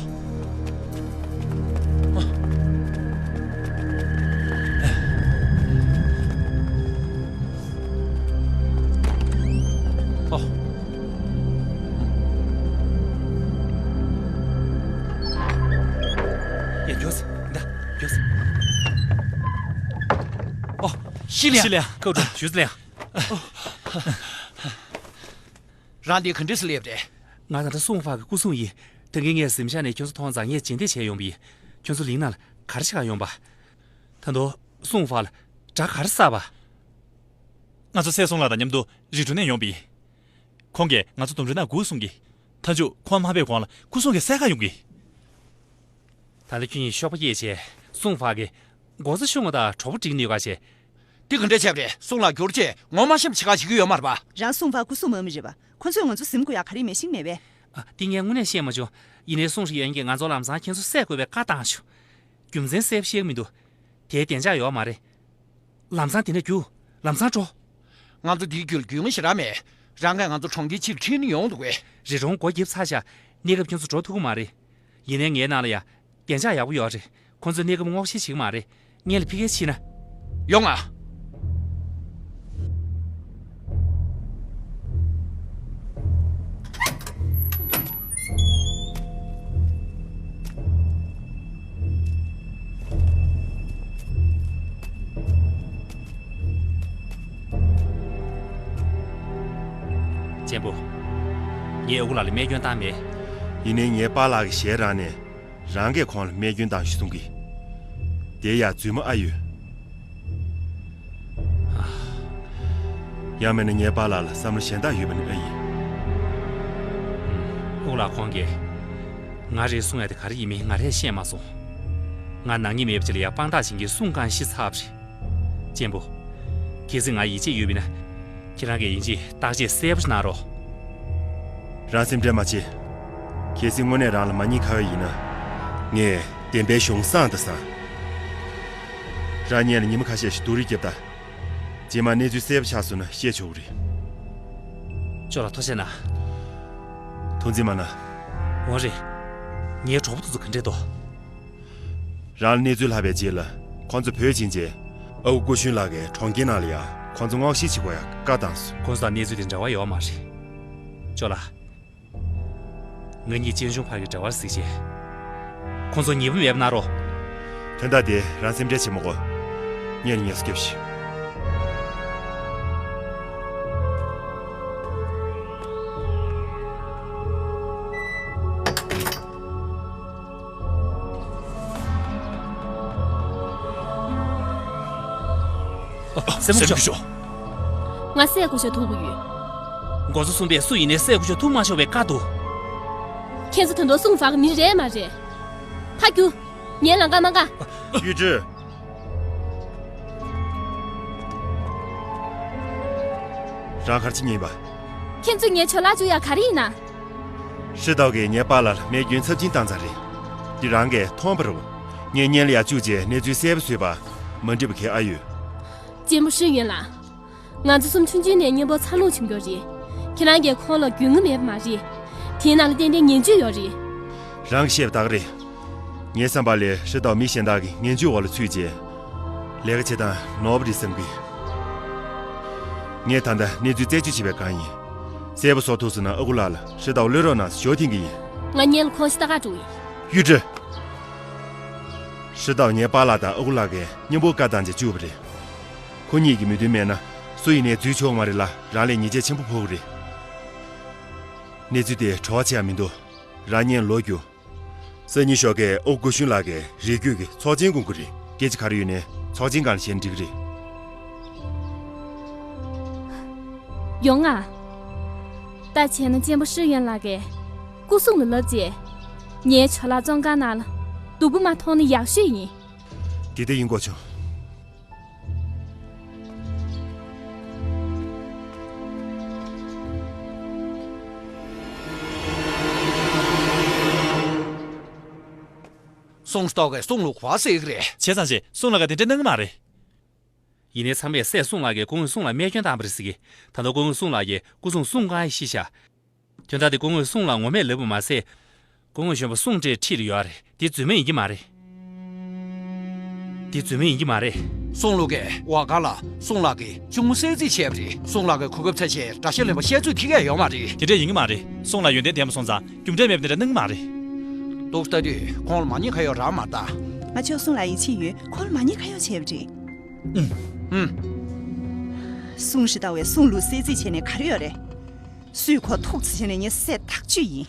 ཨོ། ཡ་མགྱོགས་སེ། འདི་མགྱོགས་སེ། ཨོ། ཤི་ལི་ཡང་། ཤི་ལི་ཡང་། ཁ་ཁྲོ་ཞུ་ཟེ་ལི་ཡང་། རང་འདི་ག་འདྲས་སེ་སླེབས་རེད། ང་ད་ལྟ་སུང་ཧྥ་གི་སྐུ་སྲུང་ཡིན། ད་གིན་ངས་གཟིམ་ཤག་ནས་ཁྱོད་ཚོ་མཐོང་། འཛག་ངས་རྗེས་འདེད་བྱས་ཡོང་པ་ཡིན། ཁྱོད་ཚོ་གླིང་ནང་ལ་ག་རེ་བྱེད་ག་ཡོང་པ། ད་དུང་སུང་ཧྥ་ལ་དགྲ་ག་རེ་བསགས་པ། ང་ཚོ་སྲས་སུང་ལགས་དང་མཉམ་དུ་རི་ཁྲོད་ནས་ཡོང་པ་ཡིན། ཁོང་གིས་ང་ཚོ་དུམ་གྲ་ནང་སྒུག་གསུང་གི། མཐའ་མཇུག་ཁོང་མ་ཕེབས་གོང་ལ་སྐུ་སྲུང་གིས་བསད་ག་ཡོང་གི། ད་ལྟ་ཁྱོད་གཉིས་གཤོག་པ་སྐྱེས་བྱས་སུང་ཧྥ་གི་མགོ་རྩ་ཤོར་ང་དང་གྲོགས་པོ་འགྲིག་ནུས་ག་བྱས། འདི་ག་འདྲས་བྱས་པ་རེད། སུང་ལགས་འགྱུར་བྱས་ངོ་མ་ཤེས་པ་བྱེད་ག་བྱེད་ཀྱི་ཡོད་མ་རེད་པ། རང་སུང་ཧྥ་སྐུ་སྲུང་མ་མི་རེད་པ། ཁོ་ཚོས་ང་ཚོ་ཟིན་དགོས་ཡག་ག་རེ་མེད་ཤེས་མེད་པས། ཨ། འདི་ངས་དངོས་གནས་ཤེས་མ་བྱུང་། ཡིན་ནའི་སུང་ཧྲི་ཡན་གྱིས་ང་ཚོ་ལམ་སང་ཁྱེད་ཚོ་བསད་དགོས་པའི་བཀའ་བཏང་བྱུང་། རྒྱུ་མཚན་གསལ་པོ་ཤེས་ཀྱི་མི་འདུག་དེའི་བདེ་འཇགས་ཡོད་མ་རེད། ལམ་སང་དེ་ནས་རྒྱུགས། ལམ་སང་འགྲོ། ང་ཚོ་འདིའི་རྒྱུད་ལ་རྒྱུས་མངའ་ཞེ་དྲག་མེད། རང་གིས་ང་ཚོ་གྲོང་ཁྱེར་ཕྱིར་ཁྲིད་ནས་ཡོང་འདུག་གས། རི་གྲོང་སྒོ་བརྒྱབ་ཚར་ཤག་གནས་སྐབས་ཁྱོད་ཚོ་འགྲོ་ཐུབ་ཀྱི་མ་རེད། ཡིན་ནའི་ངའི་ནང་ལ་ཡ། བདེ་འཇགས་ཡག་པོ་ཡོད་རེད། ཁོང་ཚོས་གནས་སྐབས་སྔོག་བཤེར་བྱེད་ཀྱི་མ་རེད། སྔོན་ལ་ཕ་གིར་ཕྱིན་ན། ཡོང་ང་། གཅེན་པོ། ངས་ཨ་ཁུ་ལགས་ལ་རྨས་སྐྱོན་བཏང་མེད། ཡིན་ནའི་ངའི་པཱ་ལགས་ཀྱི་ཞལ་རང་ནས། རང་གིས་ཁོང་ལ་རྨས་སྐྱོན་བཏང་ཞེས་གསུང་གི། དེ་ཡང་རྫུན་མ་ཨ་ཡོད། ཡང་མིན་ན་ངའི་པཱ་ལགས་ལ་བསམ་བློ་གཞན་དག་ཡོད་པ་ནི་ཨ་ཡིན། ཨོ་ལགས། ཁོང་གིས་ང་རེད་གསུང་ཡ་དེ་ག་རེ་ཡིན་མིན་ང་རས་ཤེས་མ་སོང་། ང་ནག་ཉེས་མེད་པ་ཅིག་ལ་ཡ་དཔང་རྟགས་བྱིན་གྱིས་སུང་ཀང་ཤི་ཚར་བ་རེད། གཅེན་པོ། གལ་སྲིད་ང་ཡིད་ཆེས་ཡོད་པ་ཡིན་ན། ཁྱེད་རང་གིས་ཡིན་གཅིག་བརྟག་དཔྱད་གསལ་པོ་ཞིག་གནང་རོགས། རང་སེམས་ཁྲལ་མ་བྱེད། གལ་སྲིད་དངོས་གནས་རང་ལ་མ་ཉེས་ཁ་ཡོད་ཡིན་ན། ངས་བདེན་པའི་གཞུང་བསྲངས་དང་བསྲངས། རང་སྔོན་ལ་ཉི་མ་ཁ་ཤས་ཤིག་སྡུག་རུས་བརྒྱབ་དང་། རྗེས་མ་གནས་ཚུལ་གསལ་པོ་ཆགས་སོང་ན་བཤད་ཆོག་གི་རེད། ཅོ་ལགས་ཐུགས་རྗེ་གནང་། ཐུགས་འཛེམ་མ་གནང་། འོ་རེད། ངའི་གྲོགས་པོ་དེ་ཚོ་ག་འདྲས་འདུག་རང་ལ་གནས་ཚུལ་ལྷག་པའི་རྗེས་ལ་ཁོང་ཚོ་བོད་ཕྱིན་རྗེས་ཨ་ཁུ་སྐུ་གཞོན་ལགས་ཀྱིས་གྲོང་ཁྱེར་ནང་ལ་ཡང་ཁོང་ཚོ་སྔོག་བཤེར་བྱེད་དགོས་ཡག་བཀའ་བཏང་སོང་། ཁོང་ཚོ་དང་གནས་ཚུལ་དེ་འབྲེལ་བ་ཡོད་མ་རེད། ཅོ་ལགས། ང་གཉིས་གཅེན་གཅུང་བར་གྱི་འབྲེལ་བ་གཟིགས་བྱས། ཁོང་ཚོ་ཉེས་པ་མེད་པ་གནང་རོགས། དོན་དག་དེ་རང་སེམས་ཁྲལ་བྱེད་མི་དགོས། ངས་ངལ་གསོ་རྒྱབ་ཤིག་སྲས་མོ་མཆོག་ང་སྲས་སྐུ་ཞབས་ཐུག་གི་ཡོད། འགོ་གཙོ་གསུམ་པས་སུ་ཡིན་ནའི་སྲས་སྐུ་ཞབས་ཐུག་མ་ཆོག་པའི་བཀའ་འདུག་ཁྱེད་ཚོ་ད་དུང་སུང་ཧྥ་གི་མི་རེད་མ་རེད། ཕར་རྒྱུགས། ངའི་ལམ་ཁ་མ་འགག་གཡུ་སྒྲོན། རང་ག་རེ་བྱེད་མཁན་ཡིན་པ། ཁྱེད་ཚོས་ངའི་ཇོ་ལགས་བཅུག་ཡག་ག་རེ་ཡིན་ན། ཧྲི་ཏའོ་གིས་ངའི་པཱ་ལགས་ལ་རྨས་སྐྱོན་ཚབས་ཆེན་བཏང་ཚར་རེད། འདི་རང་གིས་མཐོང་བ་རེད་པ། ངས་སྔོན་ལ་ཡར་བཅུག་རྗེས་གནས་ཚུལ་གསལ་པོ་བཟོས་པ་མ་འགྲིག་པ་ག་རེ་ཡོད། གཅེན་པོ་ཧྲི་ཡོན་ལགས། ང་ཚོ་གསུམ་ཆུང་ཆུང་ནས་གཉེན་པོ་འཚར་ལོངས་བྱུང་ཡོད་རེད། ཁྱེད་རང་གིས་ཁོང་ལ་རྒྱུས་མངའ་མེད་པ་མ་རེད། དེའི་ནང་ལ་ཏན་ཏན་ངན་ཇུས་ཡོད་རེད། རང་གིས་བཤད་པ་དག་རེད། ངའི་བསམ་པ་ལས་ཧྲི་ཏའོ་མི་གཞན་དག་གི་ངན་ཇུས་འོག་ལ་ཚུད་རྗེས། ལས་ཀ་བྱེད་སྟངས་ནོར་བ་རེད་བསམ་གི། ངས་ད་ལྟ་གནས་ཚུལ་རྩད་གཅོད་བྱེད་པའི་སྒང་ཡིན། གསལ་པོ་བཟོ་ཐུབ་སོང་ན་ཨ་ཁུ་ལགས་ལ་ཧྲི་ཏའོ་གློད་རོགས་གནང་ཞུ་འཐེན་གི་ཡིན། ང་སྔོན་ལ་ཁོང་ཤི་ད་ག་འགྲོ་གི་ཡིན། གཡུ་སྒྲོན། ཧྲི་ཏའོ་ངའི་པཱ་ལགས་དང་ཨ་ཁུ་ལགས་ཀྱིས་མཉམ་པོ་བཀའ་བཏང་རྗེས་བཅུག་པ་རེད། ཁོ་གཉིས་ཀྱི་མོས་མཐུན་མེད་ན་སུ་ཡིན་ནའི་འཛུལ་ཆོག་མ་རེད་ལ། རང་ལ་ཡང་ཉེས་ཆད་ཆེན་པོ་ཕོག་གི་རེད། གནས་ཚུལ་དེ་བྲོ་བ་ཆེ་ཡ་མི་འདུག་རང་སྔོན་ལོག་རྒྱུགས། སང་ཉིན་ཞོགས་ཀས་ཨ་ཁུ་སྐུ་གཞོན་ལགས་ཀྱིས་རེ་སྐུལ་གྱིས་ཚོགས་ཆེན་སྐོང་གི་རེད། སྐད་ཆ་ག་རེ་ཡོད་ནའི་ཚོགས་ཆེན་སྒང་ལ་བཤད་ན་འགྲིག་གི་རེད། ཡོང་ང་། ད་བྱས་ན་གཅེན་པོ་ཧྲི་ཡོན་ལགས་ཀྱིས་སྐུ་སྲུང་ལ་ལབ་རྗེས། ངའི་ཇོ་ལགས་བཙོན་ཁང་ནང་ལ་སྡུག་པོ་མ་མཐོང་ན་ཡག་ཤོས་ཡིན། དེ་ལྟ་ཡིན་དགོས་བྱུང་། སུང་ཧྲི་ཏའོ་གིས་སུང་ལ་ག་པར་བསད་ཀྱི་རེད། བྱས་ཙང་ཅིག་སུང་ལགས་ཀྱིས་དེ་འདྲ་གནང་གི་མ་རེད། ཡིན་ནའི་ཚང་མས་སྲས་སྲུང་ལགས་ཀྱིས་སྐུ་ངོ་སྲུང་ལ་རྨས་སྐྱོན་བཏང་བ་རེད་ཟེར་གི། ད་དུང་སྐུ་ངོ་སྲུང་ལགས་ཀྱིས་སྐུ་སྲུང་སྲུང་ཁང་ཤི་ཤག་དོན་དག་དེ་སྐུ་ངོ་སྲུང་ལགས་ངོ་མས་ལབ་པ་མ་ཟད། སྐུ་ངོ་གཞོན་པ་སྲུང་སྤྲད་ཁྲིད་ཡོད་རེད། དེ་རྫུན་མ་ཡིན་གྱི་མ་རེད། དེ་རྫུན་མ་ཡིན་གྱི་མ་རེད། སྲུང་ལུག་གིས་ཝ་ག་ལ་སྲུང་ལགས་ཀྱི་གཅུང་མོ་གསོད་རྩིས་བྱས་པ་རེད། སྲུང་ལགས་ཀྱི་གོ་སྐབས་འཚོལ་ཆེད་དགྲ་ཤ་ལེན་པ་བཤད་ཚོད་ཐིག་གས་ཡོད་མ་རེད། དེ་འདྲས་ཡིན་གྱི་མ་རེད། སྲུང་ལགས་ཡོན་ཏན་ལྡན་པ་སོང་ཙང་རྒྱུ་འབྲས་མེད་པ་དེ་འདྲ་གནང་གི་མ་རེད། འདུག་ལྟ་དུས་ཁོང་ལ་མ་ཉེས་ཁ་གཡོག་རག་མ་རེད་ད། ང་ཚོས་སྲུང་ལགས་ཡིད་ཆེས་ཡོད། ཁོང་ལ་མ་ཉེས་ཁ་གཡོག་བྱས་པ་རེད། ཨུམ། སྲུང་ཞེ་ལྟ་བས་སྲུང་ལུག་གསོད་རྩིས་བྱས་ནས་ག་རེ་ཡོད་རེད། སུས་ཁོ་ཐུག་རྩིས་བྱས་ནས་ངས་བསད་ཐག་གཅོད་ཡིན།